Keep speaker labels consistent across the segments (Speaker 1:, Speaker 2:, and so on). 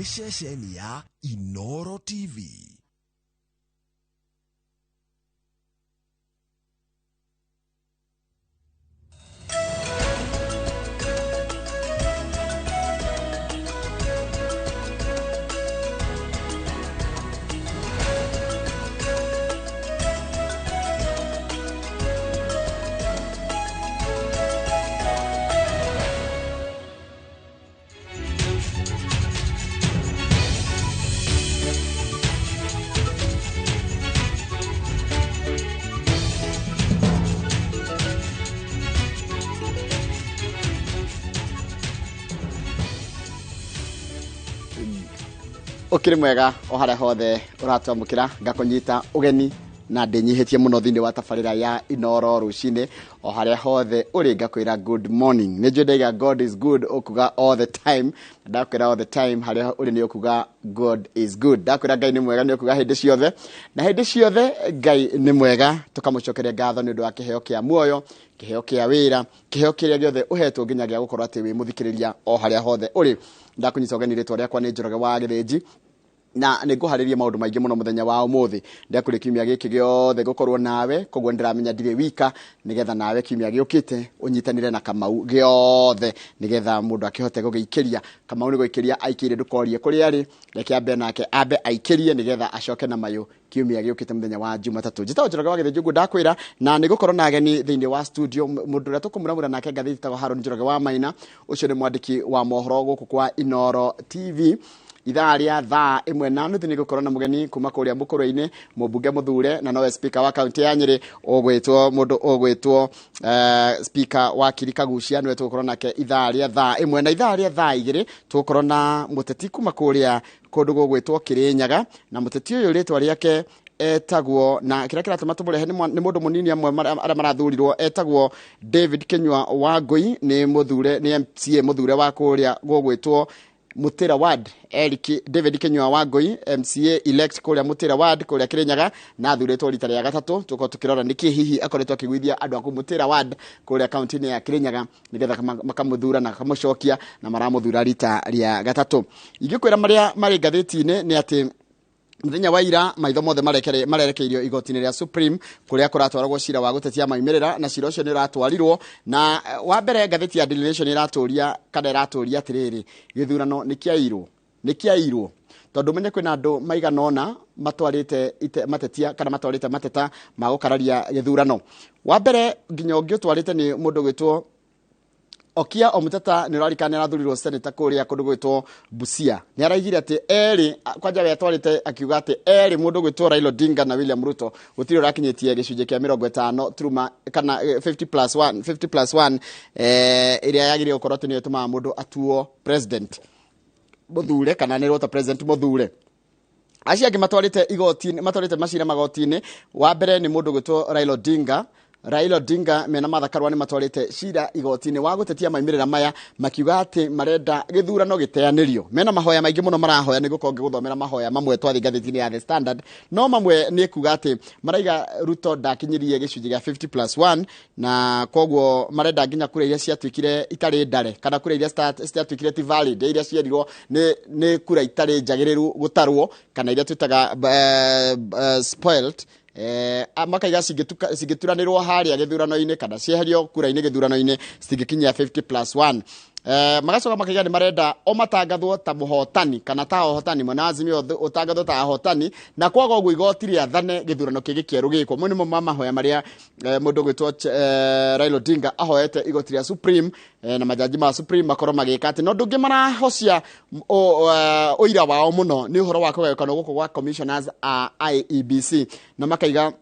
Speaker 1: Nĩ ceceni ya Inoro TV.
Speaker 2: Ũkĩrĩ mwega o harĩa hothe ũratwamũkĩra, ngakũnyita ũgeni na ndĩnyihĩtie mũno thĩinĩ wa tabarĩra ya Inoro rũcinĩ. O harĩa hothe ũrĩ ngakwĩra good morning. Nĩ njũĩ ndaiga God is good ũkuga all the time, na ndakwĩra all the time harĩa ũrĩ nĩ ũkuga God is good. Ndakwĩra Ngai nĩ mwega nĩ ũkuga hĩndĩ ciothe, na hĩndĩ ciothe Ngai nĩ mwega. Tũkamũcokeria ngatho nĩ ũndũ wa kĩheo kĩa muoyo, kĩheo kĩa wĩra, kĩheo kĩrĩa gĩothe ũhetwo nginya gĩa gũkorwo atĩ wĩ mũthikĩrĩria o harĩa hothe ũrĩ. Ndakũnyita ũgeni, rĩtwa rĩakwa nĩ Njoroge wa Gĩthĩnji, na nĩ ngũharĩria maũndũ maingĩ mũno mũthenya wa ũmũthĩ. Ndakũrĩ kiumia gĩkĩ gĩothe gũkorwo nawe, koguo nĩndĩramenya ndirĩ wika, nĩgetha nawe kiumia gĩũkĩte ũnyitanĩre na Kamau gĩothe, nĩgetha mũndũ akĩhote gũgĩikĩria. Kamau nĩ gũikĩria aikĩire, ndũkorie kũrĩa arĩ, reke ambe nake ambe aikĩrie nĩgetha acoke na mayũ kiumia gĩũkĩte mũthenya wa Jumatatũ. Njĩtagwo Njoroge wa Gĩthĩnji, ũguo ndakwĩra, na nĩ gũkorwo na ageni thĩinĩ wa studio. Mũndũ ũrĩa tũkũmuramura nake ngathĩti ĩtagwo Haron Njoroge wa Maina, ũcio nĩ mwandĩki wa mohoro gũkũ kwa Inoro TV. Ithaa rĩa thaa 1:30 nĩ gũkorwo na mũgeni kuma kũrĩa Mũkũrwe-inĩ, mũmbunge mũthure na nowe speaker wa kaunti ya Nyĩrĩ, ũgwĩtwo mũndũ ũgwĩtwo speaker wa Kiri Kagucia, nĩwe tũgũkorwo nake ithaa rĩa thaa 1. Na ithaa rĩa thaa 2 tũgũkorwo na mũteti kuma kũrĩa kũndũ gũgwĩtwo Kĩrĩnyaga, na mũteti ũyũ rĩtwa rĩake etagwo, na kĩrĩa kĩratũma tũmũrehe nĩ mũndũ mũnini amwe arĩa marathurirwo, etagwo David Kinyua wa Ngũi, nĩ mũthure, nĩ MCA mũthure wa kũrĩa gũgwĩtwo Mutira Ward. Eric David Kinyua wa Ngũi, MCA elect kũrĩa Mutira Ward kũrĩa Kĩrĩnyaga, na athurĩtwo rita rĩa gatatũ. Tũkorwo tũkĩrora nĩkĩ hihi akoretwo akĩguithia andũ a kũu Mutira Ward kũrĩa kaunti-inĩ ya Kĩrĩnyaga, nĩgetha makamũthura na makamũcokia, na maramũthura rita rĩa gatatũ. Ingĩkwĩra marĩa marĩ ngathĩti-inĩ nĩ atĩ mũthenya wa ira maitho mothe marerekeirio igoti-inĩ rĩa Supreme kũrĩa kũratwaragwo cira wa gũtetia maumĩrĩra, na cira ũcio nĩ ũratwarirwo. Na wa mbere ngathĩti ya Daily Nation ĩratũria kana ĩratũria atĩrĩrĩ, gĩthurano nĩ kĩairwo, nĩ kĩairwo, tondũ menye kwĩna andũ maigana ũna matwarĩte matetia kana matwarĩte mateta ma gũkararia gĩthurano. Wa mbere nginya ũngĩ ũtwarĩte nĩ mũndũ ũgwĩtwo Okia Omutata, nĩ ũrarikana nĩ arathurirwo senator kũrĩa kũndũ gwĩtwo Busia. Nĩ araigire atĩ erĩ, kwanja we atwarĩte akiuga atĩ erĩ, mũndũ gwĩtwo Raila Odinga na William Ruto, gũtirĩ ũrakinyĩtie gĩcunjĩ kĩa mĩrongo ĩtano turuma kana 50 plus 1, 50 plus 1, ĩrĩa yagĩrĩire gũkorwo atĩ nĩyo ĩtũmaga mũndũ atuo president mũthure kana nĩ ta president mũthure. Acio angĩ matwarĩte igoti, matwarĩte macira magoti-inĩ, wa mbere nĩ mũndũ gwĩtwo Raila Odinga. Raila Odinga mena Martha Karua nĩ matwarĩte cira igoti-inĩ wa gũtetia maumĩrĩra maya, makiuga atĩ marenda gĩthurano gĩteanĩrio. Mena mahoya maingĩ mũno marahoya, nĩ gũkorwo ngĩgũthomera mahoya mamwe twathiĩ ngathĩti-inĩ ya The Standard, no mamwe nĩ kuga atĩ maraiga Ruto ndakinyirie gĩcunjĩ gĩa 50 plus 1, na koguo marenda nginya kura iria ciatuĩkire itarĩ ndare kana kura iria citatuĩkire ti valid, iria cierirwo nĩ kura itarĩ njagĩrĩru gũtarwo kana iria twĩtaga spoiled. Makaiga cingĩturanĩrwo harĩa gĩthurano-inĩ kana cieherio kura-inĩ gĩthurano-inĩ citingĩkinyia 50 plus 1. Magacoka makaiga nĩ marenda o matangathwo ta mũhotani kana ta ahotani, mwena wa Azimio ũtangathwo ta ahotani, na kwaga ũguo igoti rĩathane gĩthurano kĩngĩ kĩerũ gĩkwo. Mo nĩmo ma mahoya marĩa mũndũ ũgwĩtwo Raila Odinga ahoete igoti rĩa Supreme, na majaji ma Supreme makorwo magĩka atĩ. No ũndũ ũngĩ marahocia ũira wao mũno nĩ ũhoro wa kũgayũkanwo gũkũ gwa commissioners a IEBC, na makaiga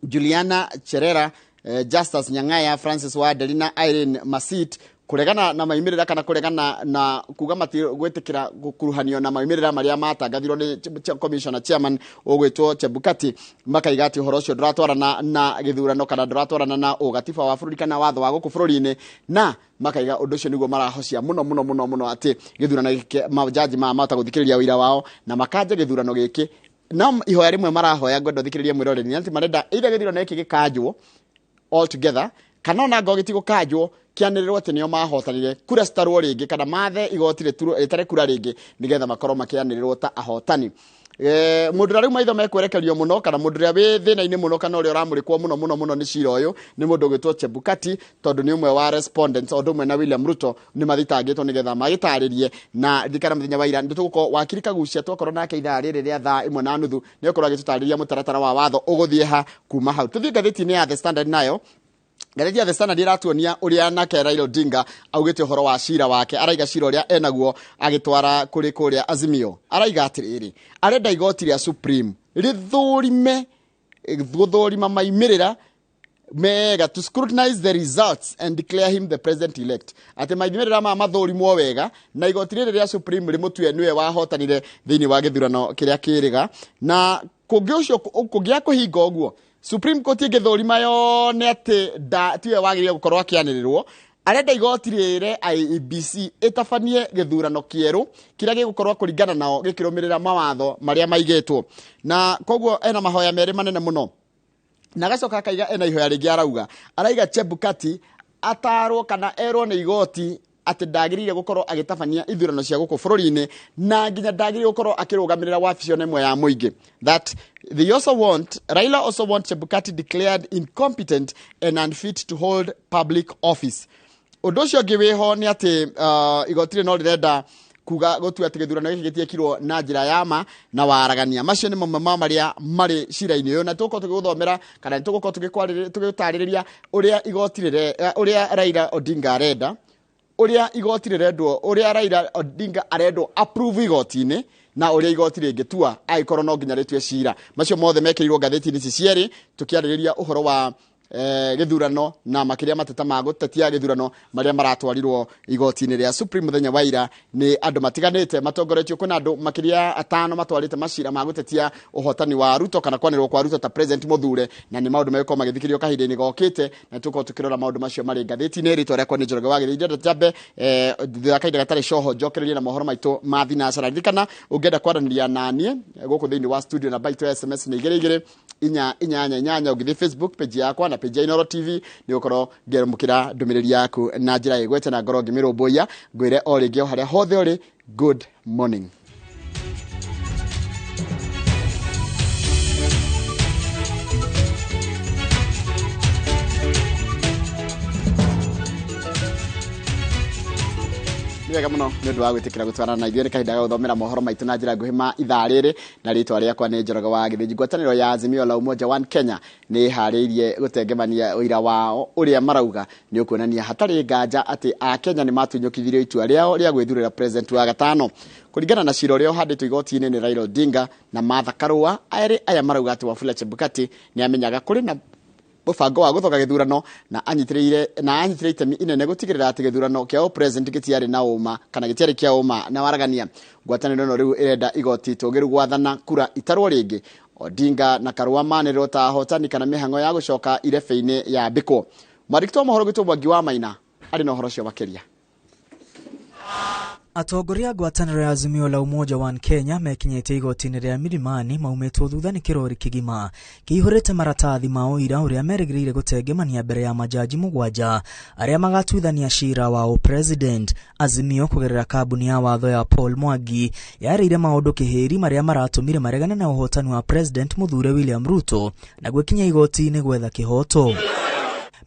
Speaker 2: Juliana Cherera, Justus Nyang'aya, Francis Wanderi na Irene Masit kũregana na maumĩrĩra kana kũregana na kuga matigwĩtĩkĩra gũkuruhanio na maumĩrĩra marĩa matangathirwo nĩ commissioner chairman ũgwĩtwo Chebukati. Makaiga atĩ ũhoro ũcio ndũratwarana na gĩthurano kana ndũratwarana na ũgatiba wa bũrũri kana watho wa gũkũ bũrũri-inĩ, na makaiga ũndũ ũcio nĩguo marahocia mũno mũno mũno mũno atĩ gĩthurano gĩkĩ majaji maya mahota gũthikĩrĩria ũira wao na makanja gĩthurano gĩkĩ. No ihoya rĩmwe marahoya ngwenda ũthikĩrĩrie mwĩroreri nĩ atĩ marenda either gĩthurano gĩkĩ gĩkanjwo altogether kana ona ngoo gĩtigũkanjwo Kĩanĩrĩrwo atĩ nĩo mahotanire kura citarwo rĩngĩ kana mathe igoti rĩtare kura rĩngĩ nĩgetha makorwo makĩanĩrĩrwo ta ahotani. Mũndũ ũrĩa rĩu maitho mekwerekerio mũno kana mũndũ ũrĩa wĩ thĩna-inĩ mũno kana ũrĩa ũramũrĩkwo mũno mũno mũno nĩ cira ũyũ nĩ mũndũ ũgwĩtwo Chebukati, tondũ nĩ ũmwe wa respondents o ũndũ ũmwe na William Ruto nĩ mathitangĩtwo nĩgetha magĩtarĩrie. Na ririkana mũthenya wa ira nĩ tũgũkorwo wakiri Kagucia twakorwo nake ithaa rĩrĩ rĩa thaa 1:30 nĩ ũkorwo agĩtũtarĩria mũtaratara wa watho ũgũthiĩ ha kuma hau. Tũthiĩ ngathĩti-inĩ ya The Standard, nayo ngathĩti ya The Standard ĩratuonia ũrĩa nake Raila Odinga augĩte ũhoro wa cira wake. Araiga cira ũrĩa enaguo agĩtwara kũrĩ kũrĩa Azimio. Araiga atĩrĩrĩ, arenda igoti rĩa Supreme rĩthũrime gũthũrima maimĩrĩra mega, to scrutinize the results and declare him the president elect, atĩ maimĩrĩra maya mathũrimwo wega na igoti rĩrĩ rĩa Supreme rĩmũtue nĩwe wahotanire thĩinĩ wa gĩthurano kĩrĩa kĩrĩga. Na kũngĩ ũcio kũngĩa kũhinga ũguo Supreme Court ĩngĩthũrima yone atĩ tiwe wagĩrĩire gũkorwo akĩanĩrĩrwo, arenda igoti rĩre IEBC ĩtabanie gĩthurano kĩerũ kĩrĩa gĩgũkorwo kũringana nao gĩkĩrũmĩrĩra mawatho marĩa maigĩtwo. Na koguo ena mahoya merĩ manene mũno, na agacoka akaiga ena ihoya rĩngĩ arauga, araiga Chebukati atarwo kana erwo nĩ igoti atĩ ndagĩrĩire gũkorwo agĩtabania ithurano cia gũkũ bũrũri-inĩ na nginya ndagĩrĩire gũkorwo akĩrũgamĩrĩra wabici ona ĩmwe ya mũingĩ. That they also want, Raila also want Chebukati declared incompetent and unfit to hold public office. Ũndũ ũcio ũngĩ wĩho nĩ atĩ igoti rĩrĩ no rĩrenda kuga gũtua atĩ gĩthurano gĩkĩ gĩtiekirwo na njĩra ya ma na waragania. Macio nĩ mamwe ma marĩa marĩ cira-inĩ ũyũ, na tũgũkorwo tũgĩgũthomera kana nĩ tũgũkorwo tũgĩtarĩrĩria ũrĩa igoti rĩre, ũrĩa Raila Odinga arenda, ũrĩa igoti rĩrendwo, ũrĩa Raila Odinga arendwo approve igoti-inĩ na ũrĩa igoti rĩngĩtua angĩkorwo no nginya rĩtue cira. Macio mothe mekĩrirwo ngathĩti-inĩ ici cierĩ tũkĩarĩrĩria ũhoro wa gĩthurano na makĩria mateta ma gũtetia gĩthurano marĩa maratwarirwo igoti-inĩ rĩa Supreme mũthenya wa ira nĩ andũ matiganĩte matongoretio. Kwĩna andũ makĩria atano matwarĩte macira ma gũtetia ũhotani wa Ruto kana kwanĩrĩrwo kwa Ruto ta president mũthure, na nĩ maũndũ megũkorwo magĩthikĩrĩrio kahinda-inĩ gokĩte, na tũkorwo tũkĩrora maũndũ macio marĩ ngathĩti-inĩ. Rĩtwa rĩakwa nĩ Njoroge wa Gĩthĩi. Ndĩrenda njambe thutha wa kahinda gatarĩ coho njokererie na mohoro maitũ ma thinacara. Ririkana ũngĩenda kwaranĩria na niĩ gũkũ thĩinĩ wa studio, namba itũ ya SMS nĩ 2 2 4 8 8. Ũngĩthiĩ Facebook page yakwa na page ya Inooro TV nĩ ũkorwo ngĩamũkĩra ndũmĩrĩri yaku na njĩra ĩgwete na ngorwo ngĩmĩrũmbũiya. Ngwĩre o rĩngĩ o harĩa hothe ũrĩ, good morning. Nĩ wega mũno nĩ ũndũ wa gwĩtĩkĩra gũtwarana na ithuĩ. Nĩ kahinda ga gũthomera mohoro maitũ na njĩra nguhĩ ma ithaa rĩrĩ, na rĩtwa rĩakwa nĩ Njoroge wa Gĩthĩnji. Ngwatanĩro ya Azimio la Umoja One Kenya nĩ ĩharĩirie gũtengemania ũira wao ũrĩa marauga nĩ ũkuonania hatarĩ nganja atĩ Akenya nĩ matunyũkithirio itua rĩao rĩa gwĩthurĩra president wa gatano. Kũringana na cira ũrĩa ũhandĩtwo igoti-inĩ nĩ Raila Odinga na Martha Karua, erĩ aya marauga atĩ Wafula Chebukati nĩ amenyaga kũrĩ na mũbango wa gũthoga gĩthurano na anyitĩrĩire itemi inene gũtigĩrĩra atĩ gĩthurano kĩa president gĩtiarĩ na ũma kana gĩtiarĩ kĩa ũma na waragania. Ngwatanĩro ĩno rĩu ĩrenda igoti itũgĩru gwathana kura itarwo rĩngĩ. Odinga na Karua manĩrĩrwo ta ahotani kana mĩhang'o ya gũcoka irebe-inĩ yambĩkwo. Mwandĩki wa mohoro gwitũ Mwangi wa Maina arĩ na ũhoro ũcio makĩria.
Speaker 3: Atongoria a ngwatanĩro ya Azimio la Umoja One Kenya mekinyĩte igoti-inĩ rĩa Milimani maumĩtwo thutha nĩ kĩrori kĩgima kĩihũrĩte maratathi ma ũira ũrĩa merĩgĩrĩire gũtengemania mbere ya majaji 7 arĩa magatuithania cira wa president. Azimio kũgerera kambuni ya watho ya Paul Mwangi yarĩire maũndũ kĩhĩri marĩa maratũmire maregane na ũhotani wa president mũthure William Ruto na gwĩkinya igoti-inĩ gwetha kĩhoto.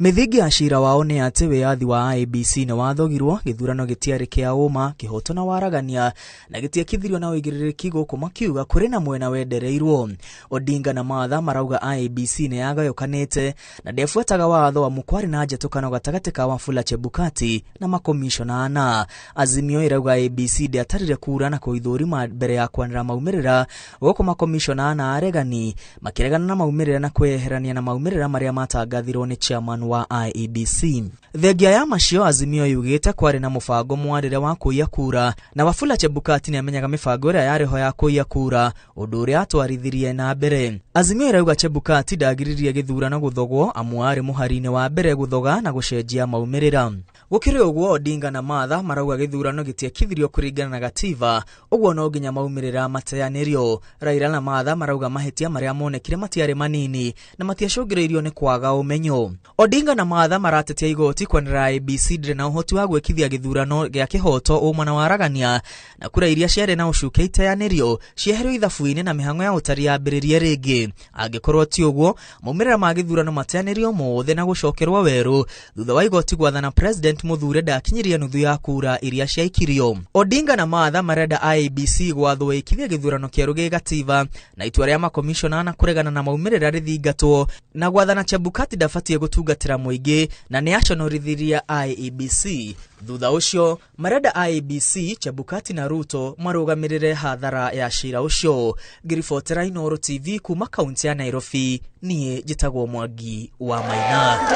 Speaker 3: Mĩthingi ya cira wao nĩ atĩ wĩyathi wa IEBC nĩ wathogirwo, gĩthurano gĩtiarĩ kĩa ũma, kĩhoto na waragania, na gĩtiekithirio na ũigĩrĩrĩki gũkũ makiuga kũrĩ na mwena wendereirwo. Odinga na Martha marauga IEBC nĩ yagayũkanĩte na ndĩabuataga watho amu kwarĩ na njatũkano gatagatĩ ka Wafula Chebukati na makomishona ana. Azimio ĩrauga IEBC ndĩatarire kura na kũithũrima mbere ya kwanĩra maumĩrĩra, gũkũ makomishona ana aregani makĩregana na maumĩrĩra na kwĩyeherania na maumĩrĩra marĩa matangathirwo nĩ chairman wa IEBC. Thengia ya macio, Azimio yugĩte kwarĩ na mũbango mwarĩre wa kũiya kura na Wafula Chebukati nĩamenyaga mĩbango ĩrĩa yarĩ ho ya kũiya kura, ũndũ ũrĩa atwarithirie na mbere. Azimio ĩrauga Chebukati ndagiririe gĩthurano gũthogwo amu arĩ mũhari-inĩ wa mbere gũthoga na gũcenjia maumĩrĩra. Gũkĩrĩ ũguo, Odinga na Martha marauga gĩthurano gĩtiekithirio kũringana na gatiba, ũguo no nginya maumĩrĩra mateanĩrio. Raila na Martha marauga mahĩtia marĩa monekire matiarĩ manini na matiacũngĩrĩirio nĩ kwaga ũmenyo. Odinga na Martha maratetia igoti kwanĩrĩra IEBC ndĩrĩ na ũhoti wa gwĩkithia gĩthurano gĩa kĩhoto ũma na waragania na kura iria ciarĩ na ũcuke iteanĩrio cieherio ithabu-inĩ na mĩhang'o ya ũtari yambĩrĩrie rĩngĩ. Angĩkorwo ti ũguo, maumĩrĩra ma gĩthurano mateanĩrio mothe na gũcokerwo werũ thutha wa igoti gwathana President Muthure ndakinyirie nuthu ya kura iria ciaikirio. Odinga na Martha marenda IEBC gwathwo ĩkithie gĩthurano kĩerũ gĩ gatiba na itua rĩa makomishona na kũregana na maumĩrĩra rĩthingatwo na gwathana Chebukati ndabatiĩ gũtungatĩra mũingĩ na nĩ aconorithirie IEBC. Thutha ũcio marenda IEBC, Chebukati na Ruto marũgamĩrĩre hathara ya cira ũcio. Ngĩribotera Inooro TV kuma kaunti ya Nairobi, niĩ njĩtagwo Mwangi wa Maina.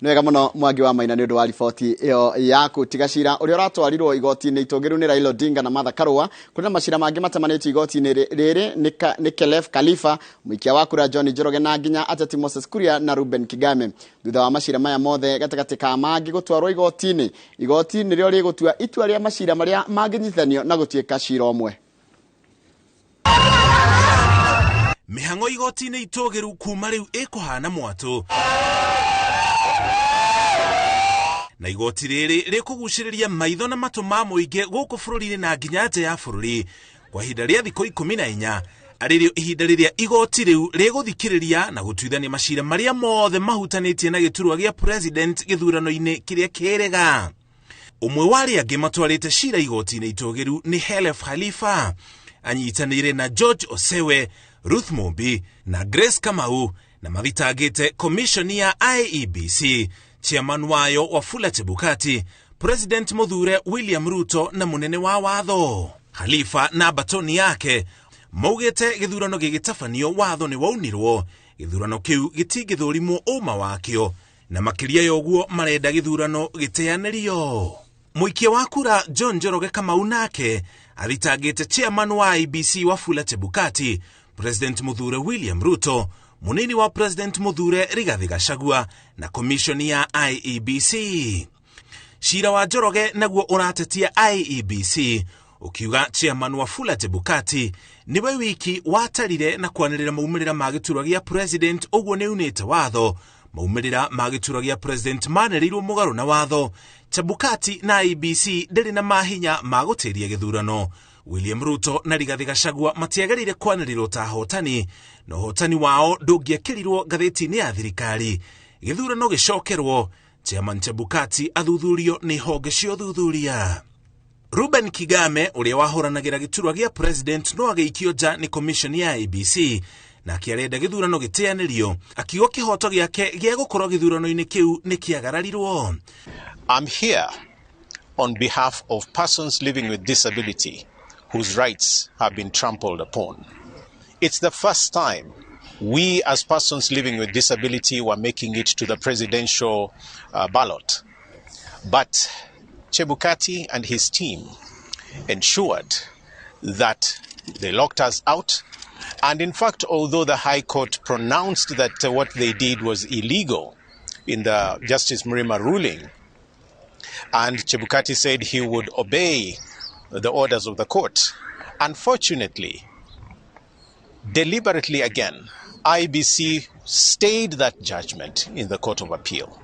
Speaker 2: Nĩ wega mũno Mwangi wa Maina nĩ ũndũ wa riboti ĩyo yaku. Tiga cira ũrĩa ũratwarirwo igoti-inĩ itũngĩru nĩ Raila Odinga na Martha Karua, kũrĩ na macira mangĩ matemanĩtio igoti-inĩ rĩrĩ nĩ Khelef Khalifa, mũikia wa kura John Njoroge na nginya ateti Moses Kuria na Ruben Kigame. Thutha wa macira maya mothe gatagatĩ ka mangĩ gũtwarwo igoti-inĩ, igoti nĩrĩo rĩgũtua itua rĩa macira marĩa mangĩnyitithanio na gũtuĩka cira ũmwe.
Speaker 4: Mĩhang'o igoti-inĩ itũgĩru kuma rĩu ĩkũhana mwatũ na igoti rĩrĩ rĩkũgucĩrĩria maitho na matũ ma mũingĩ gũkũ bũrũri-inĩ na nginya nja ya bũrũri kwa ihinda rĩa thikũ 14 arĩrĩo ihinda rĩrĩa igoti rĩu rĩgũthikĩrĩria na gũtuithania macira marĩa mothe mahutanĩtie na gĩturwa gĩa president gĩthurano-inĩ kĩrĩa kĩrĩga. Ũmwe wa arĩa angĩ matwarĩte cira igoti-inĩ itũgĩru nĩ Khelef Khalifa, anyitanĩire na George Osewe, Ruth Mumbi na Grace Kamau na mathitangĩte commission ya IEBC, chairman wayo Wafula Chebukati, President Muthure William Ruto na munene wa watho. Khalifa na batoni yake maugĩte gĩthurano gĩgĩtabanio watho nĩ waunirwo, gĩthurano kĩu gĩtingĩthũrimwo ũma wakĩo na makĩria ya ũguo marenda gĩthurano gĩteanĩrio. Mũikia wa kura John Njoroge Kamau nake athitangĩte chairman wa IEBC Wafula Chebukati, President Muthure William Ruto, munini wa President Muthure Rigathi Gachagua na commission ya IEBC. Cira wa Njoroge naguo ũratetia IEBC ukiuga chairman Wafula Chebukati niwe wiki watarire na kwanĩrĩra maumĩrĩra ma gĩturwa gĩa president ũguo nĩ unĩte watho. Maumĩrĩra ma gĩturwa gĩa president manĩrĩirwo mũgarũ na watho. Chebukati na IEBC ndĩrĩ na mahinya ma gũtĩria gĩthurano. William Ruto na Rigathi Gachagua matiagĩrĩire kwanĩrĩrwo ta ahotani, na ũhotani wao ndũngĩekĩrirwo ngathĩti-inĩ ya thirikari. Gĩthurano gĩcokerwo, chairman Chebukati athuthurio nĩ honge cia ũthuthuria. Ruben Kigame ũrĩa wahũranagĩra gĩturwa gĩa president no agĩikio nja nĩ commission ya IEBC na akĩarenda gĩthurano gĩteanĩrio, akiuga kĩhoto gĩake gĩa gũkorwo gĩthurano-inĩ kĩu nĩ kĩagararirwo.
Speaker 5: I'm here on behalf of persons living with disability whose rights have been trampled upon. It's the first time we as persons living with disability were making it to the presidential ballot. But Chebukati and his team ensured that they locked us out. And in fact, although the High Court pronounced that what they did was illegal in the Justice Mrima ruling, and Chebukati said he would obey the orders of the court, unfortunately, deliberately again, IEBC stayed that judgment in the Court of Appeal.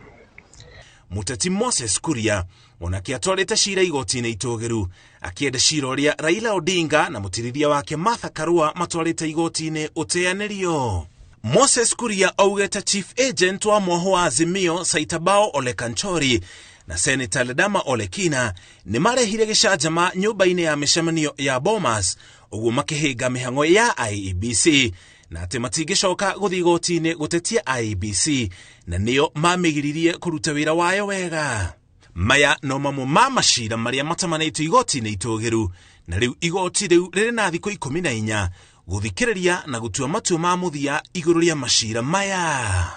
Speaker 4: Muteti Moses Kuria onake atwarĩte cira igoti-inĩ itũgĩru akĩenda cira ũrĩa Raila Odinga na mũtirithia wake Martha Karua matwarĩte igoti-inĩ ũteanĩrio. Moses Kuria augĩte chief agent wa mwoho wa Azimio Saitabao Ole Kanchori na Senator Ledama Ole Kina nĩ marehire gĩcanjama nyũmba-inĩ ya mĩcemanio ya Bomas ũguo makĩhĩnga mĩhang'o ya IEBC na atĩ matingĩcoka gũthiĩ igoti-inĩ gũtetia IEBC na nĩo mamĩgiririe kũruta wĩra wayo wega. Maya no mamwe ma macira marĩa matamanĩtio igoti-inĩ itũgĩru na rĩu igoti rĩu rĩrĩ na thikũ 14 gũthikĩrĩria na gũtua matua ma mũthia igũrũ rĩa macira maya.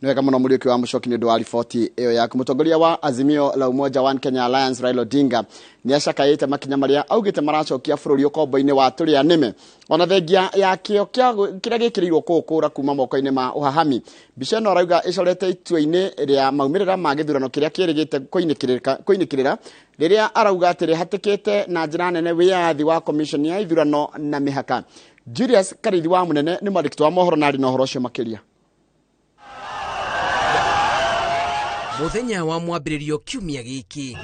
Speaker 2: Nĩ wega mũno Mũriũki wa Mũcoki nĩ ũndũ wa riboti ĩyo yaku. Mũtongoria wa Azimio la Umoja One Kenya Alliance Raila Odinga nĩ acakaĩte makinya marĩa augĩte maracokia bũrũri ũkombo-inĩ wa tũrĩa nĩme ona thengia ya kĩo kĩrĩa gĩkĩrĩirwo kũũkũra kuma moko-inĩ ma ũhahami. Mbica ĩno arauga ĩcorete itua-inĩ rĩa maumĩrĩra ma gĩthurano kĩrĩa kĩrĩgĩte kũinĩkĩrĩra rĩrĩa arauga atĩ rĩhatĩkĩte na njĩra nene wĩyathi wa commission ya ithurano na mĩhaka. Julius Karithi wa Munene nĩ mwandĩki wa mohoro na arĩ na ũhoro ũcio makĩria.
Speaker 6: Muthenya wa mwambĩrĩrio kiumia gĩkĩ,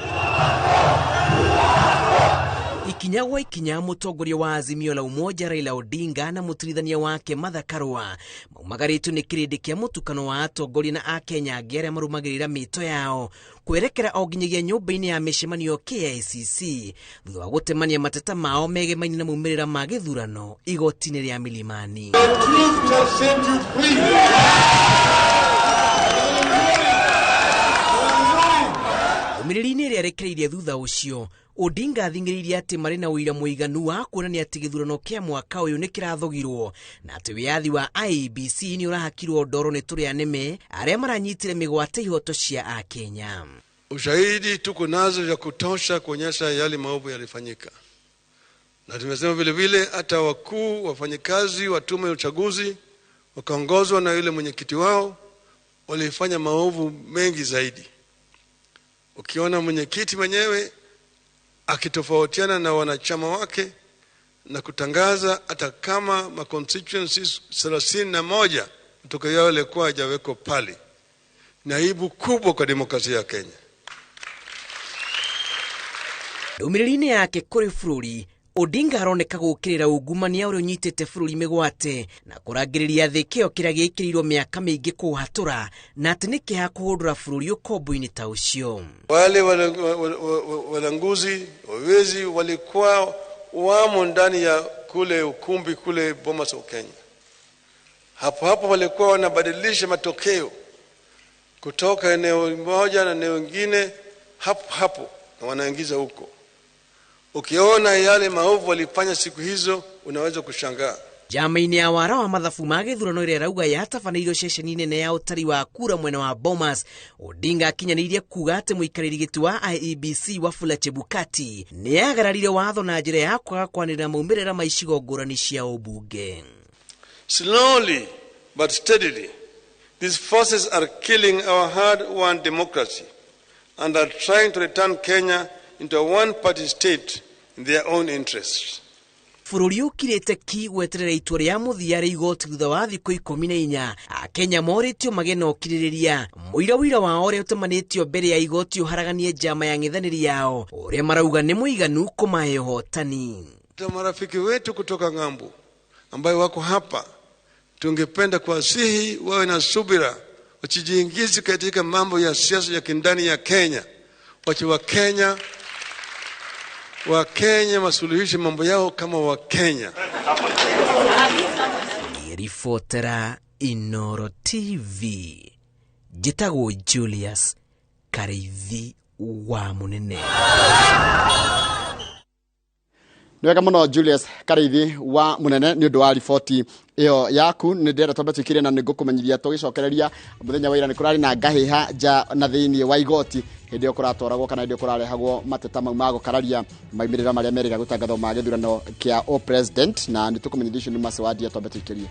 Speaker 6: ikinya gwa ikinya mũtongoria wa Azimio la Umoja Raila Odinga na mũtirithania wake Martha Karua maumagarĩtwo nĩ kĩrĩndĩ kĩa mũtukano wa atongoria na akenya angĩ arĩa marũmagĩrĩra mĩto yao kwerekera o nginyagia nyũmba-inĩ ya mĩcemanio KICC thutha wa gũtemania mateta mao megemaine na maumĩrĩra ma gĩthurano igoti-inĩ rĩa Milimani. Ndũmĩrĩri-inĩ ĩrĩa ĩrekereirie thutha ũcio, Odinga athing'ĩrĩirie atĩ marĩ na ũira mũiganu wa kuonania atĩ gĩthurano kĩa mwaka ũyũ nĩ kĩrathogirwo na atĩ wĩyathi wa IEBC nĩ ũrahakirwo ndoro nĩ tũrĩa nĩme arĩa maranyitire mĩgwate ihoto cia Akenya.
Speaker 7: Ushahidi tuko nazo vya kutosha kuonyesha yale maovu yalifanyika, na tumesema vile vile hata wakuu wafanyikazi wa tume ya uchaguzi wakaongozwa na yule mwenyekiti wao walifanya maovu mengi zaidi. Ukiona mwenyekiti mwenyewe akitofautiana na wanachama wake na kutangaza hata kama ma constituencies 31 matokeo yao yalikuwa hayajawekwa pale, ni aibu kubwa kwa demokrasia ya Kenya.
Speaker 6: Ndũmĩrĩri-inĩ yake kũrĩ bũrũri, Odinga aroneka gũkĩrĩra ungumania ũrĩa ũnyitĩte bũrũri mĩgwate na kũrangĩrĩria thĩ kĩo kĩrĩa gĩkĩrĩirwo mĩaka mĩingĩ kũũhatũra na atĩ nĩ kĩeha kũhũndũra bũrũri ũkombo-inĩ ta ũcio.
Speaker 7: Wale walanguzi wawezi walikuwa wamo ndani ya kule ukumbi kule Bomas of Kenya. Hapo hapo walikuwa wanabadilisha matokeo kutoka eneo moja na eneo lingine hapo hapo na wanaingiza huko. Ukiona yale maovu walifanya siku hizo unaweza kushangaa.
Speaker 6: Njama-inĩ ya wara wa mathabu ma gĩthurano ĩrĩa ĩrauga yatabanĩirio ceceni nene ya ũtari wa kura mwena wa Bomas, Odinga akinyanĩirie kuga atĩ mũikarĩri gĩtĩ wa IEBC Wafula Chebukati nĩagararire watho na njĩra ya kwaga kwanĩrĩra maumĩrĩra ma icigo ngũrani cia ũmbunge.
Speaker 7: Slowly but steadily, these forces are killing our hard-won democracy and are trying to return Kenya into a one-party state in their own interests.
Speaker 6: Bũrũri ũkirĩte ki gweterera itua rĩa mũthia rĩa igoti thutha wa thikũ 14. Akenya morĩtio magĩe na ũkirĩrĩria mũira ũira wao ũrĩa ũtemanĩtio mbere ya igoti ũharaganie njama ya ng'ethanĩri yao ũrĩa marauga nĩ mũiganu kũmahe ũhotani.
Speaker 7: Marafiki wetu kutoka ng'ambo ambayo wako hapa, tungependa kuwasihi wawe na subira, wasijiingize katika mambo ya siasa ya kindani ya Kenya. Wache Wakenya wasuluhishe mambo yao kama Wakenya.
Speaker 6: Ribotera Inoro TV, njĩtagwo Julius Kariithi wa Munene.
Speaker 2: Nĩ wega mũno Julius Kariithi wa Munene nĩ ũndũ wa riboti ĩyo yaku. Nĩ ndĩrenda twambe tũikĩrie na nĩ ngũkũmenyithia tũgĩcokereria mũthenya wa ira nĩ kũrarĩ na ngahĩha nja na thĩinĩ wa igoti hĩndĩ ĩyo kũratwaragwo kana hĩndĩ ĩyo kũrarehagwo mateta mau ma gũkararia maumĩrĩra marĩa merĩga gũtangathwo ma gĩthurano kĩa o president, na nĩ tũkũmenyithia icio nĩ macewandia twambe tũikĩrie.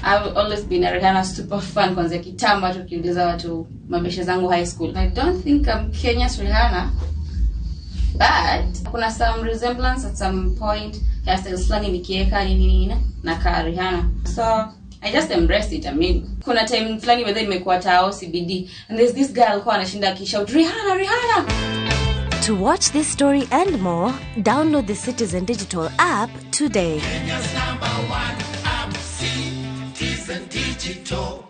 Speaker 8: I've always been a Rihanna super fan kwanzia kitambo, hata ukiuliza watu mabeshe zangu high school. I don't think I'm Kenya's Rihanna, but kuna some resemblance at some point, hairstyles fulani nikieka nini nini na ka Rihanna. So I just embraced it. I mean, kuna time fulani whether nimekuwa tao CBD and there's this girl alikuwa anashinda akishout Rihanna Rihanna.
Speaker 9: To watch this story and more, download the Citizen Digital app today.
Speaker 10: Kenya's number one app, Citizen Digital.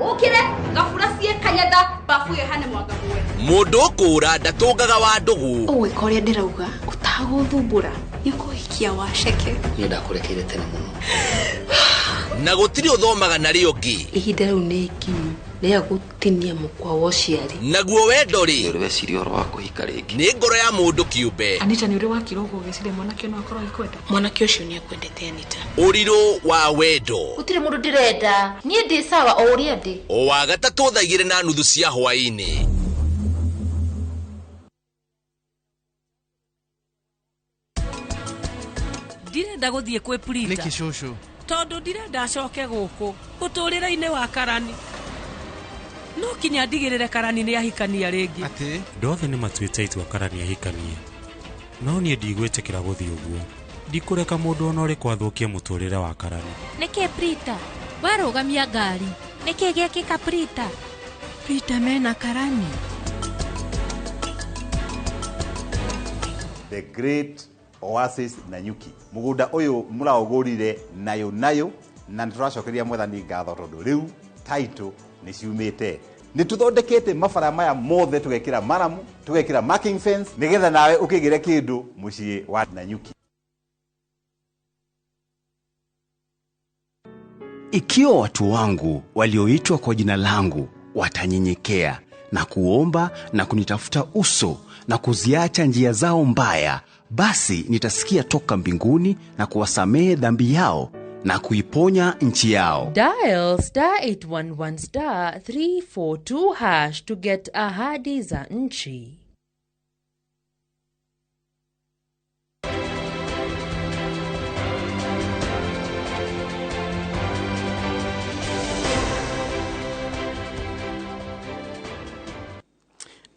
Speaker 11: Ukire ngafura sie kanyatha bafu yohane mwagamuwe
Speaker 12: mundu kura ndatungaga wa ndugu
Speaker 13: ugwika uria ndirauga utaguthumbura nikuhikia waceke
Speaker 14: ni ndakurekeire tene muno
Speaker 12: na gutiri uthomaga na rio ngi
Speaker 13: ihinda riu ni ikinyu rĩa gũtinia mũkwa wa ũciari
Speaker 12: naguo wendo ri
Speaker 14: nĩ weciria ũhoro wa kũhika rĩngĩ
Speaker 12: nĩ ngoro ya mũndũ kĩũmbe.
Speaker 15: Anita nĩ ũrĩ wakira ũguo ũgĩciria mwanake no akorwo agĩkwenda? Mwanake ũcio nĩ akwendete Anita.
Speaker 12: Ũrirũ wa wendo
Speaker 16: gũtirĩ mũndũ ndĩrenda niĩ ndĩ sawa o ũrĩa ndĩ.
Speaker 12: O wa gatatũ thaa 2:30 cia hwaĩ-inĩ.
Speaker 16: Ndirenda gũthiĩ kwĩ Prita.
Speaker 17: Nĩkĩ cũcũ?
Speaker 16: Tondũ ndirenda acoke gũkũ mũtũrĩre-inĩ wa Karani. No kinya ndigĩrĩre Karani nĩ ahikania rĩngĩ.
Speaker 17: Atĩ?
Speaker 18: Andũ othe nĩ matuĩte itua Karani ahikanie. No niĩ ndigwĩtĩkĩra gũthiĩ ũguo. Ndikũreka mũndũ ona ũrĩkũ athũkie mũtũrĩre wa Karani.
Speaker 19: Nĩkĩ Prita? Warũgamia ngari. Nĩkĩ gĩekĩka Prita?
Speaker 20: Prita mena Karani.
Speaker 21: The Great Oasis Nanyuki. Mugunda uyu muraugurire nayo nayo na nituracokeria mwathani ngatho tondu riu title ni ciumite. Ni tuthondekete mabara maya mothe tugekira maramu, tugekira marking fence nigetha nawe ukigire kindu mucii wa Nanyuki.
Speaker 22: Ikiwa watu wangu walioitwa kwa jina langu watanyenyekea na kuomba na kunitafuta uso na kuziacha njia zao mbaya, basi nitasikia toka mbinguni na kuwasamehe dhambi yao na kuiponya nchi yao.
Speaker 23: Dial star 811 star 342 hash to get ahadi za nchi.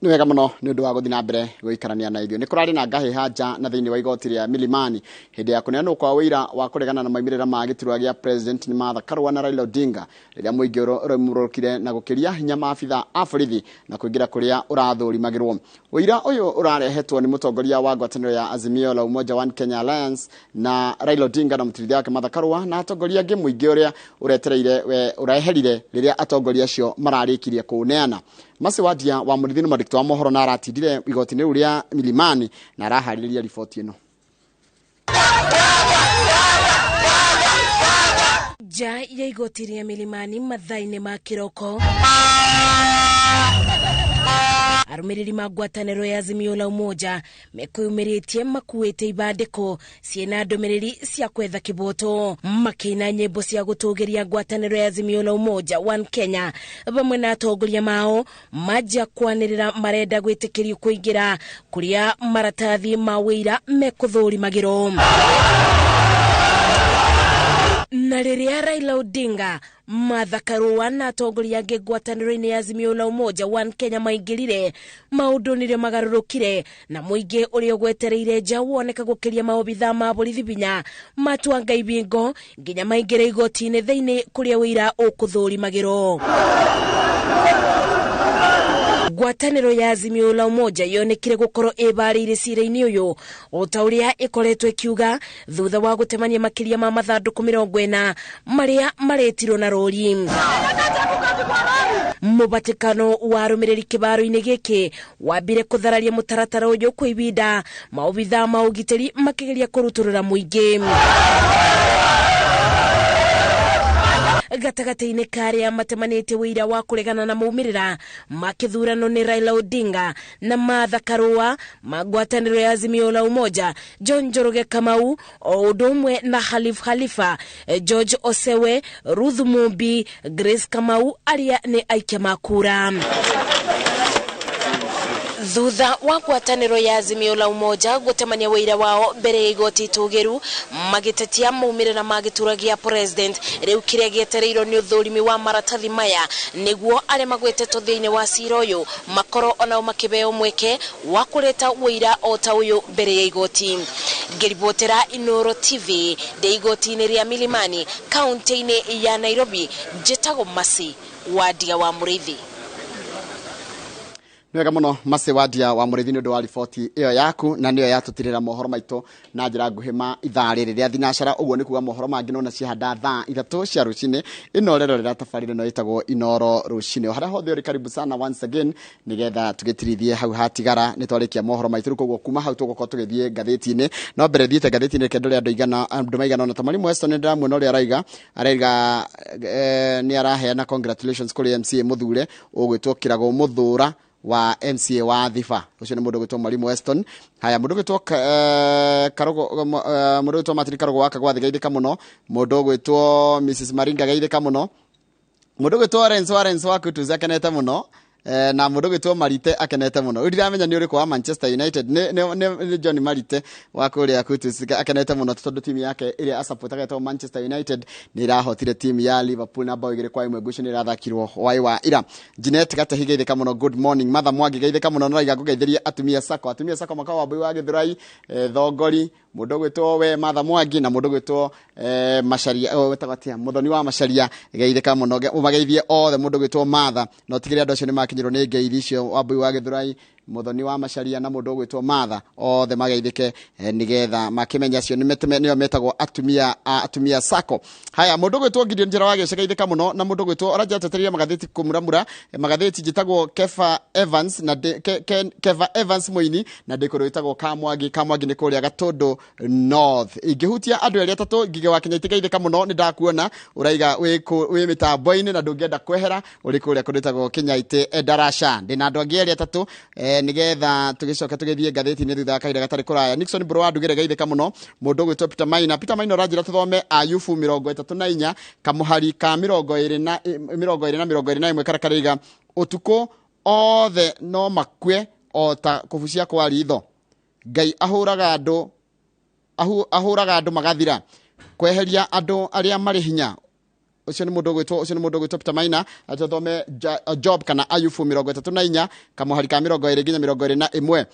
Speaker 2: Nĩ wega mũno nĩ ũndũ wa gũthiĩ na mbere gũikarania na ithuĩ. Nĩ kũrarĩ na ngahĩha nja na thĩinĩ wa igoti rĩa Milimani hĩndĩ ya kũneanwo kwa ũira wa kũregana na maumĩrĩra ma gĩturwa gĩa president nĩ Martha Karua na Raila Odinga rĩrĩa mũingĩ ũraumũrũkire na gũkĩria hinya maabitha a borithi na kũingĩra kũrĩa ũrathũrimagĩrwo. Ũira ũyũ ũrarehetwo nĩ mũtongoria wa ngwatanĩro ya Azimio la Umoja One Kenya Alliance na Raila Odinga na mũtirithia wake Martha Karua na atongoria angĩ mũingĩ ũrĩa ũretereire ũreherire rĩrĩa atongoria acio mararĩkirie kũũneana. Masi Wadia wa Mũrĩithi nĩ mwandĩki wa mohoro na aratindire igoti-inĩ rĩu rĩa Milimani na araharĩrĩria riboti ĩno.
Speaker 24: Nja ya igoti rĩa Milimani mathaa-inĩ ma kĩroko, arũmĩrĩri ma ngwatanĩro ya Azimio la Umoja mekwĩyumĩrĩtie makuĩte ibandĩko ciĩna ndũmĩrĩri cia kwetha kĩboto, makĩina nyĩmbo cia gũtũgĩria ngwatanĩro ya Azimio la Umoja One Kenya vamwe na atongoria mao manjia kwanĩrĩra marenda gwĩtĩkĩrio kũingĩra kũrĩa maratathi ma wĩira mekũthũrimagĩrwo. Na rĩrĩa Raila Odinga, Martha Karua na atongoria angĩ ngwatanĩro-inĩ ya Azimio la Umoja One Kenya maingĩrire, maũndũ nĩrĩo magarũrũkire na mũingĩ ũrĩa ũgwetereire nja woneka gũkĩria maobithaa ma borithi binya matwanga ibingo nginya maingĩre igoti-inĩ thĩinĩ kũrĩa ũira ũkũthũrimagĩrwo. Ngwatanĩro ya Azimio la Umoja yonekire gũkorwo ĩbarĩire cira-inĩ ũyũ o ta ũrĩa ĩkoretwo ĩkiuga thutha wa gũtemania makĩria ma mathandũkũ 40 marĩa maretirwo na rori. Mũbatĩkano wa arũmĩrĩri kĩbaro-inĩ gĩkĩ wambire kũthararia mũtaratara ũyũ kwa ibinda, maobithaa ma ũgitĩri makĩgeria kũrutũrũra mũingĩ. Gatagatĩ-inĩ ka arĩa matemanĩtie ũira wa kũregana na maumĩrĩra ma kĩthurano nĩ Raila Odinga na Martha Karua ma ngwatanĩro ya Azimio la Umoja, John Njoroge Kamau o ũndũ ũmwe na Khalif Khalifa, George Osewe, Ruth Mumbi, Grace Kamau arĩa nĩ aikia ma kura. Thutha wa ngwatanĩro ya Azimio la Umoja gũtemania wĩira wao mbere ya igoti itũgĩru magĩtetia maumĩrĩra ma gĩturwa gĩa president, rĩu kĩrĩa gĩetereirwo nĩ ũthũrimi wa maratathi maya nĩguo arĩa magwetetwo thĩinĩ wa cira ũyũ makorwo onao makĩheo mweke wa kũreta wĩira o ta ũyũ mbere ya igoti. Ngĩribotera Inooro TV ndĩ igoti-inĩ rĩa Milimani kaunti-inĩ ya Nairobi, njĩtagwo Masi Wadia wa Mũrĩithi.
Speaker 2: Nĩ wega mũno Masi Wadia wa Mũrĩithi nĩ ũndũ wa riboti ĩyo yaku, na nĩyo yatũtirĩra mohoro maitũ na njĩra nguhĩ ma ithaa rĩrĩ rĩa thinacara. Ũguo nĩ kuga mohoro mangĩ nona ciahanda thaa 3 cia rũcinĩ. Ĩno rĩrorera tabarĩra ĩno ĩtagwo Inooro rũcinĩ. O harĩa hothe ũrĩ, karibu sana once again nĩgetha tũgĩtirithie hau hatigara. Nĩ twarĩkia mohoro maitũ rĩu, koguo kuma hau tũgũkorwo tũgĩthiĩ ngathĩti-inĩ. No mbere thiĩte ngathĩti-inĩ, reke ndore andũ maigana ũna. Ta Mwalimu Weston nĩ ndĩramuona ũrĩa araiga nĩ araheana congratulations kũrĩ MCA Mũthure ũgwĩtwo Kĩrago Mũthũra wa MCA wa Thiba. Ucio nĩ mũndũ ũgwĩtwo Mwalimu Weston. Haya, mũndũ ũgwĩtwo Karogo, mũndũ ũgwĩtwo Martin Karogo wa Kagwa geithĩka mũno. Mũndũ ũgwĩtwo Mrs Maringa geithĩka mũno. Mũndũ ũgwĩtwo Lawrence wa Kutuza akenete mũno. Na mũndũ gwĩtwo Marite akenete mũno. Rĩu ndiramenya nĩ ũrĩkũ wa Manchester United, nĩ John Marite wa kũrĩa Kutus, akenete mũno tondũ timu yake ĩrĩa asupportaga ĩtagwo Manchester United nĩ ĩrahotire timu ya Liverpool na bao 2-1. Ngucio nĩ ĩrathakirwo hwaĩ wa ira. Jeanette Gatehi, geithĩka mũno, good morning. Martha Mwangi, geithĩka mũno, nĩraiga ngũgeithĩria atumia sako, atumia sako makao Wambui wa Gĩthũrai, Thongori, mũndũ ũgwĩtwo we Martha Mwangi na mũndũ ũgwĩtwo Macharia, wĩtagwo atĩa, Mũthoni wa Macharia, geithĩka mũno, ũmageithie othe mũndũ ũgwĩtwo Martha, na ũtigĩrĩre andũ acio nĩ makinyĩrwo nĩ ngeithi icio, Wambui wa Gĩthũrai, Mũthoni wa Macharia na mũndũ ũgwĩtwo Martha, othe mageithĩke, nĩgetha makĩmenya acio nĩo metagwo atumia atumia sako. Haya, mũndũ ũgwĩtwo Gideon Njera wa Gĩce, geithĩka mũno, na mũndũ ũgwĩtwo ũranja atetereire magathĩti kũmuramura, magathĩti njĩtagwo Kefa Evans na Keva Evans Mũini, na ndĩ kũndũ wĩtagwo Kamwangi. Kamwangi nĩ kũrĩa Gatũndũ North. Ingĩhutia andũ erĩ atatũ, Ngige wa Kenya, itigeithĩka mũno, nĩ ndakuona ũraiga wĩ mĩtambo-inĩ na ndũngĩenda kwehera, ũrĩ kũrĩa kũndũ wĩtagwo Kĩnyaitĩ Ndarasha. Ndĩna andũ angĩ erĩ atatũ, nĩgetha tũgĩcoke tũgĩthiĩ ngathĩti-inĩ thutha wa kahinda gatarĩ kũraya. Nixon Mbũrũ wa Ndugĩre, geithĩka mũno. Mũndũ ũgwĩtwo Peter Maina, Peter Maina ũranjĩra tũthome Ayubu 34 kamũhari ka 20 na 20 na 21 karĩa karĩiga ũtukũ othe no makue o ta kũbucia kwa ritho, Ngai ahũraga andũ, ahũraga andũ magathira, kweheria andũ arĩa marĩ hinya. Ũcio nĩ mũndũ ũgwĩtwo, ũcio nĩ mũndũ ũgwĩtwo Peter Maina, atũthome Job kana Ayubu 34 kamũhari ka 20 nginya 21.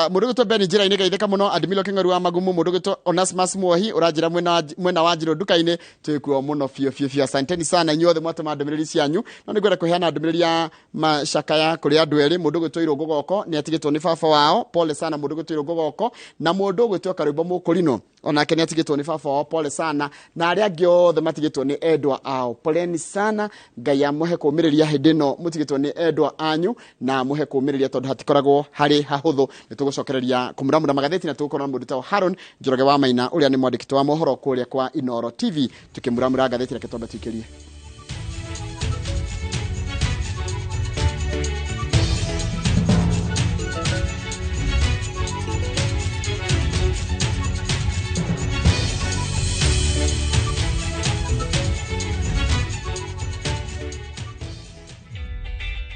Speaker 2: Mũndũ ũgwĩtwo Ben Njĩra-inĩ, geithĩka mũno. Admilo Kĩng'oru wa Magumu, mũndũ ũgwĩtwo Onasmus Muohi ũranjĩra mwena wa Njirũ nduka-inĩ, twĩkuo mũno biũ biũ biũ. Asanteni sana inyuothe mwatũma ndũmĩrĩri cianyu, no nĩngwenda kũheana ndũmĩrĩri ya macakaya kũrĩ andũ erĩ. Mũndũ ũgwĩtwo Irũngũ Goko nĩ atigĩtwo nĩ baba wao, pole sana mũndũ ũgwĩtwo Irũngũ Goko, na mũndũ ũgwĩtwo Karwĩmbo Mũkũrinũ onake nĩ atigĩtwo nĩ baba wao, pole sana, na arĩa angĩ othe matigĩtwo nĩ endwa ao, poleni sana. Ngai amũhe kũũmĩrĩria hĩndĩ ĩno mũtigĩtwo nĩ endwa anyu, na amũhe kũũmĩrĩria tondũ hatikoragwo harĩ hahũthũ. Nĩ tũgũcokereria kũmuramura magathĩti na tũgũkorwo na mũndũ ta Haron Njoroge wa Maina ũrĩa nĩ mwandĩki wa mohoro kũrĩa kwa Inooro TV, tũkĩmuramura ngathĩti. Reke twambe tuikĩrie.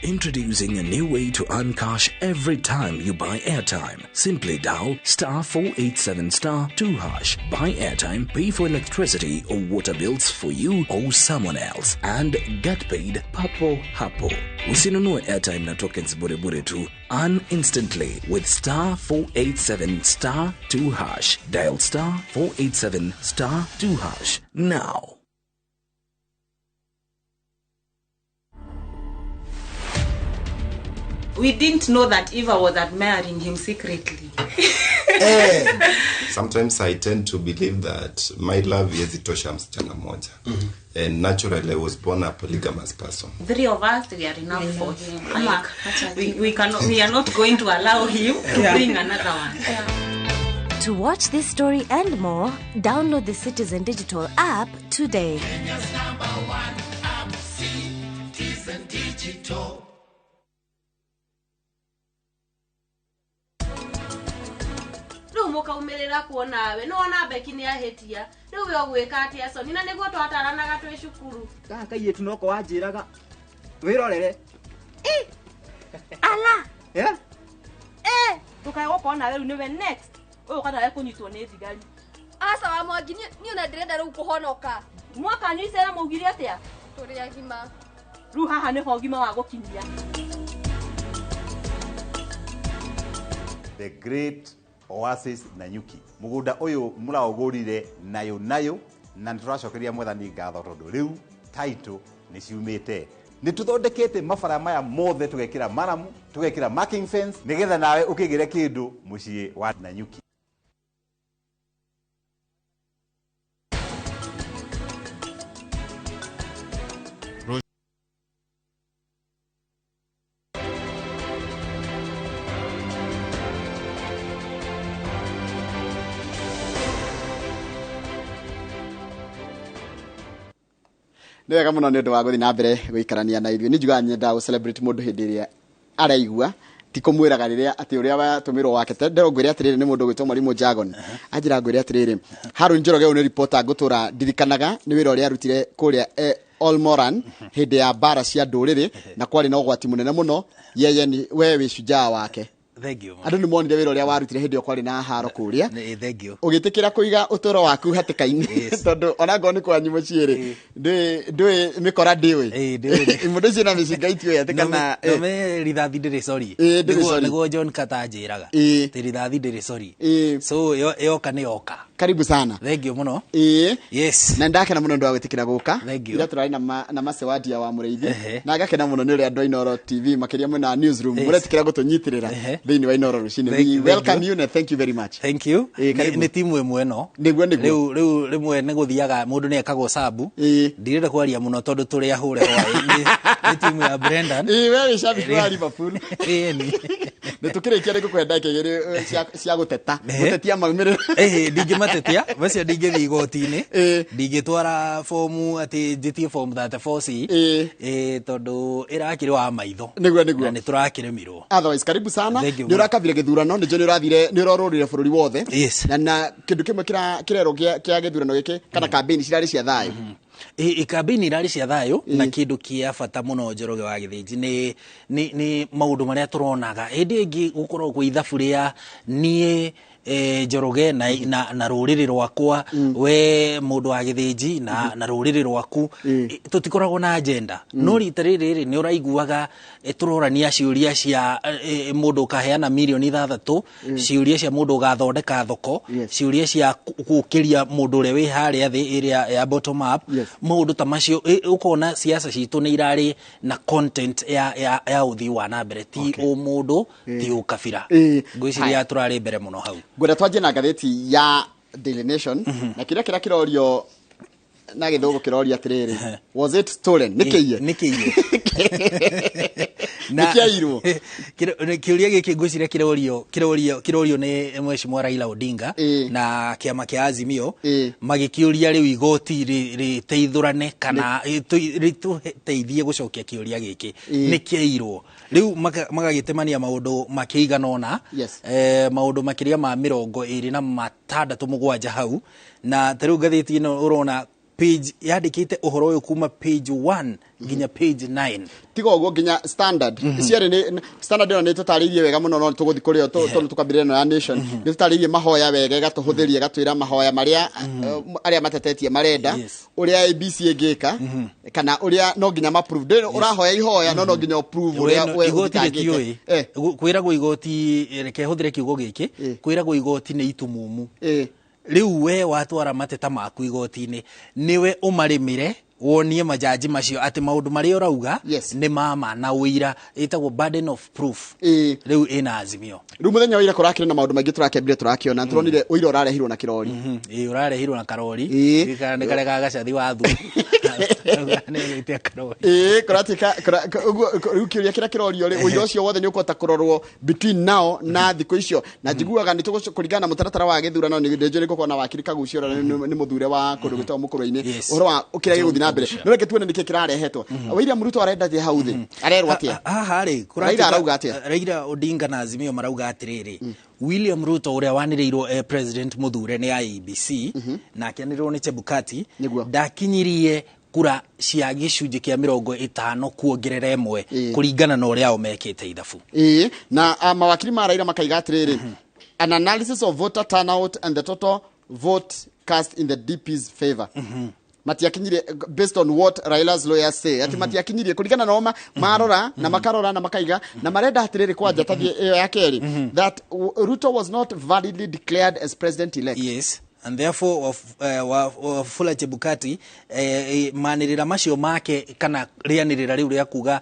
Speaker 1: Introducing a new way to earn cash every time you buy airtime. Simply dial *487 *2#, buy airtime, pay for electricity or water bills for you or someone else, and get paid papo hapo. Usinunue airtime na tokens bure bure tu. Earn instantly with *487 *2#. Dial *487 *2# now.
Speaker 3: We didn't know that Eva was admiring him secretly.
Speaker 6: Sometimes I tend to believe that my love haiwezi msichana mmoja. And naturally I was born a polygamous person.
Speaker 3: Three of us, we are enough for him. Like, we cannot, we are not going to allow him to bring another one.
Speaker 9: To watch this story and more, download the Citizen Digital app today.
Speaker 10: Kenya's number one app, Citizen Digital.
Speaker 11: Rĩu mũkaumĩrĩra kuona we nĩwona Beki nĩ ahĩtia, rĩu we ũgwĩka atĩa Soni, na nĩguo twataranaga twĩ cukuru.
Speaker 5: Gaka kairĩtu noko wanjĩraga wĩrorere.
Speaker 11: Ala.
Speaker 17: Ndũkae gũkorwo nawe rĩu nĩwe next ũyũ ũkanawe kũnyitwo nĩ thigari.
Speaker 11: Aca wa Mwangi, niĩ ona ndĩrenda rĩu kũhonoka.
Speaker 17: Mwaka anyu icera maugire atĩa?
Speaker 11: Tũrĩ agima.
Speaker 17: Rĩu haha nĩho ũgima wa gũkinyia.
Speaker 21: The Great Oasis Nanyuki, mũgũnda ũyũ mũraũgũrire nayo nayo, na nĩ tũracokeria mwathani ngatho tondũ rĩu title nĩ ciumĩte. Nĩ tũthondekete mabara maya mothe, tũgekĩra maramu, tũgekĩra marking fence, nĩgetha nawe ũkĩgĩre kĩndũ mũciĩ wa Nanyuki.
Speaker 2: Nĩ wega mũno nĩ ũndũ wa gũthiĩ na mbere gũikarania na ithuĩ. Nĩ njugaga nyendaga gũ celebrate mũndũ hĩndĩ ĩrĩa araigua, ti kũmwĩraga rĩrĩa atĩ ũrĩa watũmĩrwo wake. Ndĩrwo ngwĩre atĩrĩrĩ, nĩ mũndũ ũgwĩtwo Mwarimũ Jagon anjĩra ngwĩre atĩrĩrĩ, Harun Njoroge ũyũ nĩ reporter ngũtũra ndirikanaga nĩ wĩra ũrĩa arutire kũrĩa Olmoran hĩndĩ ya mbara cia ndũrĩrĩ na kwarĩ na ũgwati mũnene mũno. Yeye ni we wĩ shujaa wake.
Speaker 4: Thank you.
Speaker 2: Andũ nĩ monire wĩra ũrĩa warutire hĩndĩ ĩyo kwarĩ na haro kũrĩa.
Speaker 4: Thank you.
Speaker 2: Ũgĩtĩkĩra kũiga ũtũro waku hatĩka-inĩ tondũ ona ngorwo nĩ kwanyu mũciĩ rĩ, ndũĩ mĩkora ndĩũĩ, mũndũ ũcio na mĩcinga itiũĩ atĩ kana
Speaker 4: Nome rithathi ndĩrĩ sorry.
Speaker 2: Ĩĩ, ndĩrĩ sorry.
Speaker 4: Nĩguo John Carter anjĩraga. Atĩ rithathi ndĩrĩ sorry. So yoka nĩ yoka.
Speaker 2: Karibu sana.
Speaker 4: Thank you mũno.
Speaker 2: Ĩĩ.
Speaker 4: Yes.
Speaker 2: Na ndakena mũno nĩ wa gwĩtĩkĩra gũka.
Speaker 4: Thank you.
Speaker 2: Ira tũrarĩ na Macewadia wa Mũrĩithi na ngakena mũno nĩ ũrĩa andũ a Inooro TV makĩria mwena wa newsroom mũretĩkĩra gũtũnyitĩrĩra thĩinĩ wa Inooro rũcinĩ.
Speaker 4: Thank
Speaker 2: We
Speaker 4: you, thank
Speaker 2: welcome
Speaker 4: you.
Speaker 2: you and thank you very much.
Speaker 4: Thank you.
Speaker 2: Ĩĩ, karibu.
Speaker 4: Nĩ timu ĩmwe ĩno.
Speaker 2: Nĩguo.
Speaker 4: Rĩu rĩmwe nĩ gũthiaga mũndũ nĩ ekagwo sabu. Ndirenda kwaria mũno tondũ tũrĩ ahũre hwaĩ. Nĩ timu ya Brendan.
Speaker 2: Ĩĩ, we wĩ shabiki wa Liverpool.
Speaker 4: Ĩni.
Speaker 2: Nĩ tũkĩrĩkia nĩ ngũkũhe ndagĩka igĩrĩ cia gũteta. Gũtetia maumĩrĩra.
Speaker 4: Ĩhĩ, ndingĩmatetia macio, ndingĩthiĩ igoti-inĩ, ndingĩtwara fomu atĩ njĩtie fomu 34C. Ĩĩ, tondũ ĩrakĩrĩ wa maitho.
Speaker 2: Nĩguo.
Speaker 4: Na nĩ tũrakĩrĩmirwo.
Speaker 2: Otherwise, karibu sana.
Speaker 4: Thank you
Speaker 2: Nĩ ũrakabire gĩthurano, nĩ njũĩ nĩ ũrathire, nĩ ũrorũrire bũrũri wothe.
Speaker 4: Yes.
Speaker 2: Na kĩndũ kĩmwe kĩrerwo kĩa gĩthurano gĩkĩ kana campaign cirarĩ cia thayũ.
Speaker 4: Ĩ campaign irarĩ cia thayũ na kĩndũ kĩa bata mũno, Njoroge wa Gĩthĩnji, nĩ maũndũ marĩa tũronaga hĩndĩ ĩngĩ gũkorwo kwĩ ithabu rĩa niĩ Njoroge na rũrĩrĩ rwakwa, we mũndũ wa Gĩthĩnji na rũrĩrĩ rwaku. Tũtikoragwo na agenda, no rita rĩrĩ rĩ nĩ ũraiguaga tũrorania ciũria cia mũndũ ũkaheana mirioni 6, ciũria cia mũndũ ũgathondeka thoko, ciũria cia gũkĩria mũndũ ũrĩa wĩ harĩa thĩ, ĩrĩa ya bottom up, maũndũ ta macio. Ũkona siasa citũ nĩ irarĩ na content ya ũthii wa na mbere, ti ũmũndũ, ti ũkabira. Ngwĩciria tũrarĩ mbere mũno hau.
Speaker 2: Ngwenda twanjie na ngathĩti ya Daily Nation na kĩrĩa kĩrĩa kĩrorio na gĩthũngũ kĩrorio atĩrĩrĩ, was it stolen? Nĩ kĩiye?
Speaker 4: Nĩ kĩiye?
Speaker 2: Nĩ kĩairwo?
Speaker 4: Kĩũria gĩkĩ ngwĩciria kĩrorio nĩ Mheshimiwa Raila Odinga na kĩama kĩa Azimio, magĩkĩũria rĩu igoti rĩteithũrane kana rĩtũteithie gũcokia kĩũria gĩkĩ, nĩ kĩairwo? Rĩu magagĩtemania maũndũ makĩigana ũna, maũndũ makĩria ma 26, 7 hau. Na ta rĩu ngathĩti ĩno ũrona page yandĩkĩte ũhoro ũyũ kuma page 1 nginya page 9.
Speaker 2: Tiga ũguo, nginya Standard ciarĩ nĩ Standard ĩno nĩ tũtarĩirie wega mũno, no tũgũthiĩ kũrĩ yo tondũ tũkambĩrĩria ĩno ya Nation. Nĩ tũtarĩirie mahoya wega, ĩgatũhũthĩria, ĩgatwĩra mahoya marĩa arĩa matetetie marenda, ũrĩa ABC ĩngĩka kana ũrĩa no nginya ma prove. Ndĩrĩ ũrahoya ihoya, no nginya ũprove ũrĩa we
Speaker 4: Igoti
Speaker 2: ũthitangĩte.
Speaker 4: rĩtiũĩ. Kwĩragwo igoti, reke hũthĩre kiugo gĩkĩ, kwĩragwo igoti nĩ itumumu. Rĩu we watwara mateta maku igoti-inĩ, nĩwe ũmarĩmĩre, wonie majaji macio atĩ maũndũ marĩa ũrauga nĩ mama na ũira, ĩtagwo burden of proof. Rĩu ĩna Azimio.
Speaker 2: Rĩu mũthenya wa ira kũrakĩrĩ na maũndũ maingĩ tũrakĩambire tũrakĩona, tũronire ũira ũrarehirwo na kĩrori.
Speaker 4: Ĩĩ, ũrarehirwo na karori. Nĩ karĩa ga gacathi wa thu nĩ karori.
Speaker 2: Ĩĩ, kũratuĩka ũguo rĩu kĩũria kĩrĩa kĩrorio rĩ, ũira ũcio wothe nĩ ũkũhota kũrorwo between now na thikũ icio? Na njiguaga nĩ kũringana na mũtaratara wa gĩthurano nĩ njũĩ nĩ gũkorwo na wakiri Kagucio ũrĩa nĩ mũthure wa kũndũ gwĩtagwo Mũkũrwe-inĩ, ũhoro wa kĩrĩa gĩgũthiĩ na mbere. No reke tuone nĩkĩ kĩrarehetwo. William Ruto arenda atĩa hau thĩ? Arerwo atĩa?
Speaker 4: Haha rĩ,
Speaker 2: Raila arauga atĩa?
Speaker 4: Raila Odinga na Azimio marauga atĩrĩrĩ, William Ruto ũrĩa wanĩrĩirwo president mũthure nĩ IEBC na akĩanĩrĩrwo nĩ Chebukati, ndakinyirie kura cia gĩcunjĩ kĩa 50+1 kũringana na ũrĩa o mekĩte ithabu.
Speaker 2: Ĩĩ, na mawakiri ma Raila makaiga atĩrĩrĩ, an analysis of voter turnout and the total vote cast in the DP's favor matiakinyirie, based on what Raila's lawyers say, ati matiakinyirie kũringana na oma marora na makarora na makaiga na marenda atĩrĩrĩ, kwanja tathiĩ ĩyo ya kerĩ, that Ruto was not validly declared as president elect.
Speaker 4: Yes, and therefore Wafula Chebukati manĩrĩra macio make kana rĩanĩrĩra rĩu rĩa kuga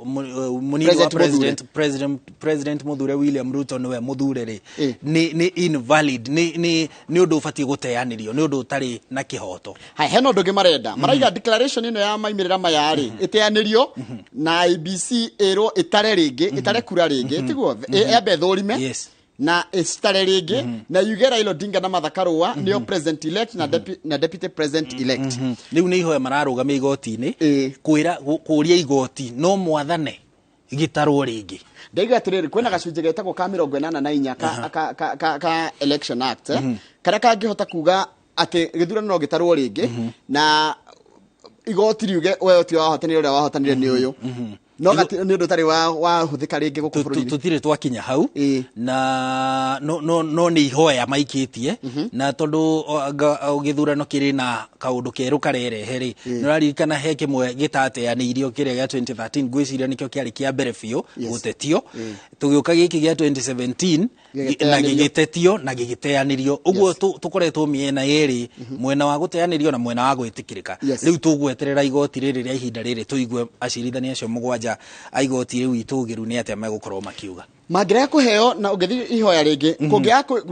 Speaker 4: mũnini wa
Speaker 2: President Mũthure.
Speaker 4: President Mũthure William Ruto nĩwe mũthure rĩ, nĩ invalid, nĩ ũndũ ũbatiĩ gũteanĩrio, nĩ ũndũ ũtarĩ na kĩhoto.
Speaker 2: Hai, hena ũndũ ũngĩ marenda. Maraiga declaration ĩno ya maimĩrĩra maya rĩ ĩteanĩrio na IEBC ĩrwo ĩtare rĩngĩ, ĩtare kura rĩngĩ, tiguo? Yambe ĩthũrime na ĩcitare rĩngĩ na yuge Raila Odinga na Martha Karua nĩo president elect na deputy president elect.
Speaker 4: Rĩu nĩ ihoya mararũgamia igoti-inĩ kwĩra kũũria igoti no mwathane gĩtarwo rĩngĩ.
Speaker 2: Ndaiga atĩrĩrĩ, kwĩna gacunjĩ getagwo ka 84 ka Election Act, karĩa kangĩhota kuga atĩ gĩthurano no gĩtarwo rĩngĩ na Igoti riuge we ti wahotanire ũrĩa wahotanire nĩ ũyũ, no nĩ ũndũ ũtarĩ wahũthĩka rĩngĩ gũkũ bũrũri-inĩ.
Speaker 4: Tũtirĩ twakinya hau na no nĩ ihoya maikĩtie, na tondũ gĩthurano kĩrĩ na kaũndũ kerũ karerehe rĩ, nĩ ũraririkana he kĩmwe gĩtateanĩirio kĩrĩa gĩa 2013, ngwĩciria nĩkĩo kĩarĩ kĩa mbere biũ gũtetio. Tũgĩũka gĩkĩ gĩa 2017 na gĩgĩtetio na gĩgĩteanĩrio. Ũguo tũkoretwo mĩena yerĩ, mwena wa gũteanĩrio na mwena wa gwĩtĩkĩrĩka. Rĩu tũgweterera igoti rĩrĩ rĩa ihinda rĩrĩ tũigue acirithania acio mũgwanja a igoti rĩu itũgĩru nĩ atĩa megũkorwo makiuga.
Speaker 2: Mangĩrega kũheo na ũngĩthiĩ ihoya rĩngĩ,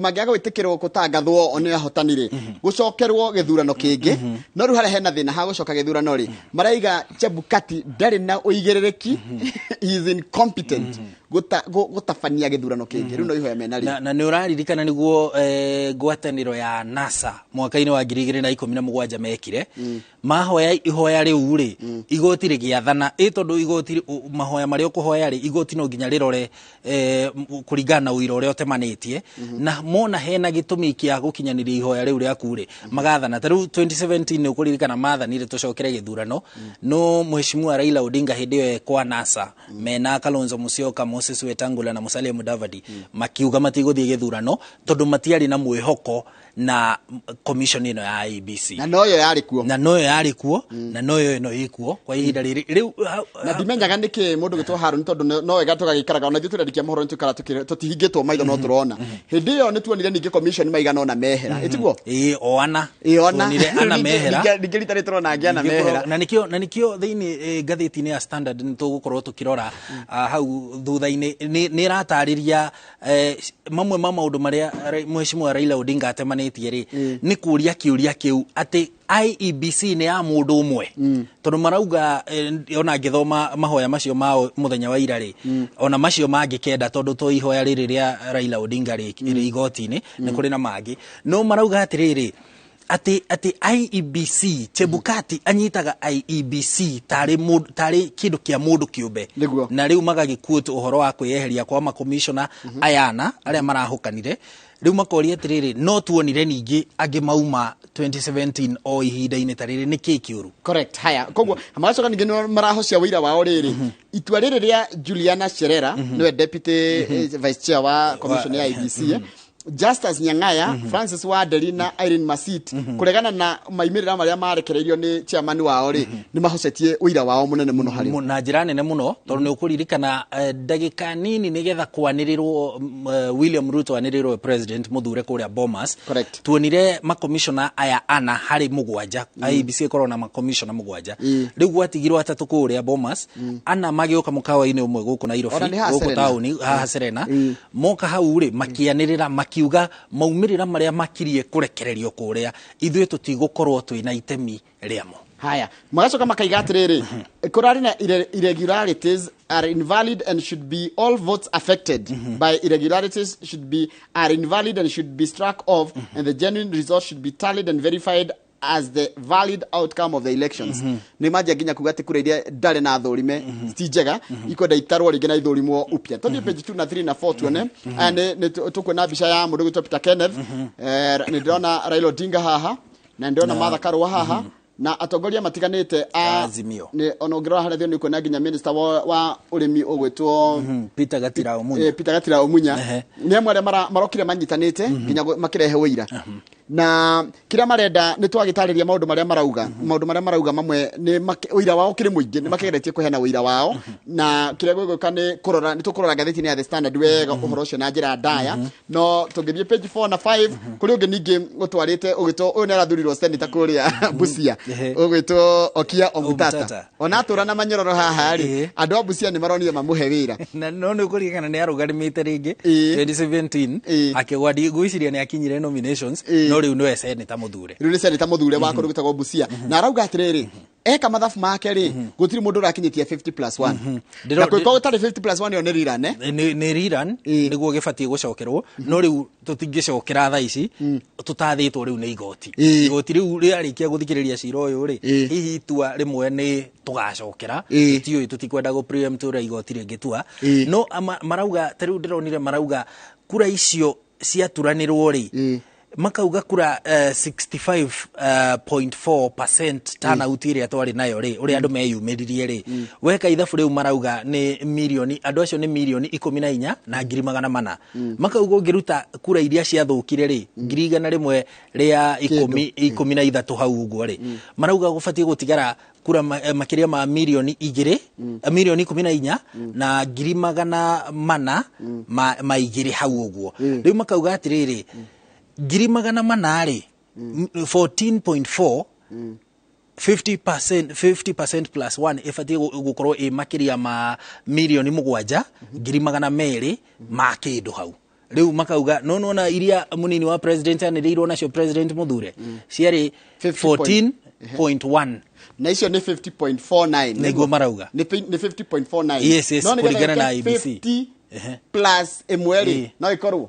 Speaker 2: mangĩaga gwĩtĩkĩrwo gũtangathwo o nĩ ahotanire, gũcokerwo gĩthurano kĩngĩ. No rĩu harĩa hena thĩna ha gũcoka gĩthurano rĩ, maraiga Chebukati ndarĩ na ũigĩrĩrĩki, he is incompetent gũtabania gĩthurano kĩngĩ. Rĩu no ihoya mena rĩ.
Speaker 4: Na nĩ ũraririkana nĩguo ngwatanĩro ya NASA mwaka-inĩ wa 2017 mekire mahoya ihoya rĩu rĩ, igoti rĩgĩathana ĩ tondũ igoti mahoya marĩa ũkũhoya rĩ, igoti no nginya rĩrore kũringana na ũira ũrĩa ũtemanĩtie, na mona hena gĩtũmi kĩa gũkinyanĩria ihoya rĩu rĩaku rĩ, magathana. Ta rĩu 2017 nĩ ũkũririkana mathanire tũcokere gĩthurano, no Mheshimiwa Raila Odinga hĩndĩ ĩyo kwa NASA mena Kalonzo Musyoka, Moses Wetangula na Musalia Mudavadi makiuga matigũthiĩ gĩthurano tondũ matiarĩ na mwĩhoko na commission ĩno ya IEBC.
Speaker 2: Na noyo yarĩ kuo.
Speaker 4: Na noyo yarĩ kuo, na noyo ĩno ĩkuo kwa ihinda rĩrĩ rĩu.
Speaker 2: Na ndimenyaga nĩkĩ mũndũ gwĩtwo Harũni, tondũ no wega tũgagĩikaraga ona ithuĩ tũrandĩkia mohoro, nĩ tũikaraga tũtihingĩtwo maitho, no tũrona hĩndĩ ĩyo nĩ tuonire ningĩ commission maigana ona mehera, ĩtiguo?
Speaker 4: Ĩĩ, o ana.
Speaker 2: Ĩĩ, ona.
Speaker 4: Tuonire ana mehera.
Speaker 2: Ningĩ rita rĩrĩ tũrona angĩ ana mehera.
Speaker 4: Na nĩkĩo thĩinĩ ngathĩti-inĩ ya Standard nĩ tũgũkorwo tũkĩrora hau thutha-inĩ, nĩ ĩratarĩria mamwe ma maũndũ marĩa Mheshimiwa Raila Odinga atemanĩtie rĩ, nĩ kũria kĩũria kĩu atĩ IEBC nĩ ya mũndũ ũmwe, tondũ marauga ona ngĩthoma mahoya macio mao mũthenya wa ira rĩ, ona macio mangĩ kenda, tondũ to ihoya rĩrĩ rĩa Raila Odinga rĩ igoti-inĩ, nĩ kũrĩ na mangĩ, no marauga atĩrĩrĩ atĩ IEBC, Chebukati anyitaga IEBC tarĩ tarĩ kĩndũ kĩa mũndũ kĩũmbe, na rĩu magagĩquote ũhoro wa kwĩyeheria kwa makomishona ayana arĩa marahũkanire. Rĩu makoria atĩrĩrĩ, no tuonire ningĩ angĩ mauma 2017 o ihinda-inĩ ta rĩrĩ, nĩ kĩĩ kĩũru?
Speaker 2: Correct. Haya, koguo magacoka ningĩ nĩ marahocia ũira wao rĩrĩ, itua rĩrĩ rĩa Juliana Cherera, nĩwe deputy vice chair wa commission ya IEBC, Justus Nyang'aya, Francis Wanderi na Irene Masit kũregana na maimĩrĩra marĩa marekereirio nĩ chairman wao rĩ, nĩ mahocetie ũira wao mũnene mũno harĩ
Speaker 4: na njĩra nene mũno, tondũ nĩ ũkũririkana ndagĩka nini nĩgetha kwanĩrĩrwo William Ruto anĩrĩrwo president mũthure kũrĩa Bomas.
Speaker 2: Correct.
Speaker 4: Tuonire makomishona aya ana harĩ mũgwanja. IEBC ĩkoragwo na makomishona mũgwanja. Rĩu gwatigirwo atatũ kũrĩa Bomas, ana magĩũka mũkawa-inĩ ũmwe gũkũ Nairobi,
Speaker 2: Ona nĩ haha
Speaker 4: gũkũ
Speaker 2: Serena.
Speaker 4: taũni haha Serena. Moka hau rĩ, makĩanĩrĩra makiuga maumĩrĩra marĩa makirie kũrekererio kũrĩa, ithuĩ tũtigũkorwo twĩna itemi rĩamo.
Speaker 2: Haya, magacoka makaiga atĩrĩrĩ, kũrarĩ na irregularities are invalid and should be all votes affected by irregularities should be are invalid and should be struck off, and the genuine result should be tallied and verified as the valid outcome of the elections. Nĩ manjia nginya kuga atĩ kura iria ndarĩ na thũrime ti njega, ikwenda itarwo rĩngĩ na ithũrimwo upya. Tũthiĩ page 2 na 3 na 4 tuone. Aya nĩ tũkuona mbica ya mũndũ gwĩtwo Peter Kenneth. Nĩ ndĩrona Raila Odinga haha na ndĩrona Martha Karua haha na atongoria matiganĩte a
Speaker 4: Azimio.
Speaker 2: Nĩ ona ũngĩrora harĩa thĩ nĩ ũkuona nginya minister wa ũrĩmi ũgwĩtwo
Speaker 4: Peter Gatira Omunya.
Speaker 2: Peter Gatira Omunya nĩ amwe arĩa marokire manyitanĩte nginya makĩrehe ũira, na kĩrĩa marenda nĩ twagĩtarĩria maũndũ marĩa marauga. Maũndũ marĩa marauga mamwe nĩ ũira wao kĩrĩ mũingĩ, nĩ makĩgeretie kũheana ũira wao, na kĩrĩa gwĩgwĩka nĩ kũrora, nĩ tũkũrora ngathĩti-inĩ ya The Standard wega ũhoro ũcio na njĩra ndaya. No tũngĩthiĩ page 4 na 5, kũrĩ ũngĩ ningĩ ũtwarĩte ũgĩtwo ũyũ nĩ arathurirwo senator kũrĩa Busia, ũgwĩtwo Okia Omutata.
Speaker 4: Omutata.
Speaker 2: Ona atũra na manyororo haha rĩ, andũ a Busia nĩ maronire mamũhe wĩra.
Speaker 4: Na no nĩ ũkũririkana nĩ arũgamĩte rĩngĩ 2017 akĩgwa, ngwĩciria nĩ akinyire nominations, no rĩu nĩwe senator mũthure.
Speaker 2: Rĩu nĩ senator mũthure wa kũndũ gwĩtagwo Busia, na arauga atĩrĩrĩ, eka mathabu make rĩ, gũtirĩ mũndũ ũrakinyĩtie 50 plus 1, na kũngĩkorwo gũtarĩ 50 plus 1 ĩyo nĩ rerun, eh?
Speaker 4: Nĩ rerun nĩguo gĩbatiĩ gũcokerwo, no rĩu tũtingĩcokera thaa ici tũtathĩtwo rĩu nĩ igoti. Igoti rĩu rĩarĩkia gũthikĩrĩria cira ũyũ rĩ, hihi itua rĩmwe nĩ tũgacokera, tũtiũĩ, tũtikwenda gũ preempt ũrĩa igoti rĩngĩtua. No marauga ta rĩu ndĩronire marauga kura icio ciaturanĩrwo rĩ, Makauga kura 65.4% turnout ĩrĩa twarĩ nayo rĩ, ũrĩa andũ meyumĩririe rĩ, weka ithabu rĩu marauga nĩ mirioni, andũ acio nĩ 14,400,000. Makauga ũngĩruta kura iria ciathũkire rĩ, 113,000 hau ũguo rĩ, marauga gũbatiĩ gũtigara kura makĩria ma mirioni 2, 14,402,000 hau ũguo. Rĩu makauga atĩrĩrĩ, 400,000 rĩ, 14.4, 50%, 50% plus 1 ĩbatiĩ gũkorwo ĩ makĩria ma 7,200,000 ma kĩndũ hau. Rĩu makauga no nona iria mũnini wa president anĩrĩirwo nacio, president mũthure, ciarĩ 14.1.
Speaker 2: Na icio nĩ 50.49.
Speaker 4: Nĩguo marauga.
Speaker 2: Nĩ 50.49.
Speaker 4: Yes,
Speaker 2: No nĩgetha
Speaker 4: kũringana na
Speaker 2: ĩke
Speaker 4: IEBC.
Speaker 2: 50 plus ĩmwe rĩ, no ĩkorwo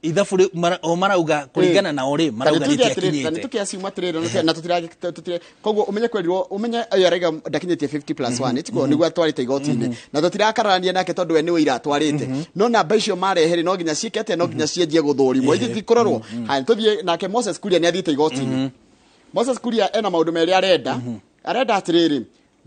Speaker 4: ithabu rĩ, o marauga kũringana nao rĩ, marauga
Speaker 2: nĩ
Speaker 4: rĩtiakinyĩte.
Speaker 2: Tũkĩaciuma atĩrĩrĩ na tũtira koguo ũmenye kwerirwo, ũmenye ũyũ araiga ndakinyĩtie 50 plus 1, tiguo nĩguo atwarĩte igoti-inĩ, na tũtirakararania nake tondũ we nĩ ũira atwarĩte, no namba icio marehe rĩ, no nginya ciĩke atĩa? No nginya cianjie gũthũrimwo, ithuĩ tikũrorwo. Haya, tũthiĩ nake Moses Kuria nĩ athiĩte igoti-inĩ. Moses Kuria ena maũndũ merĩ arenda. Arenda atĩrĩrĩ,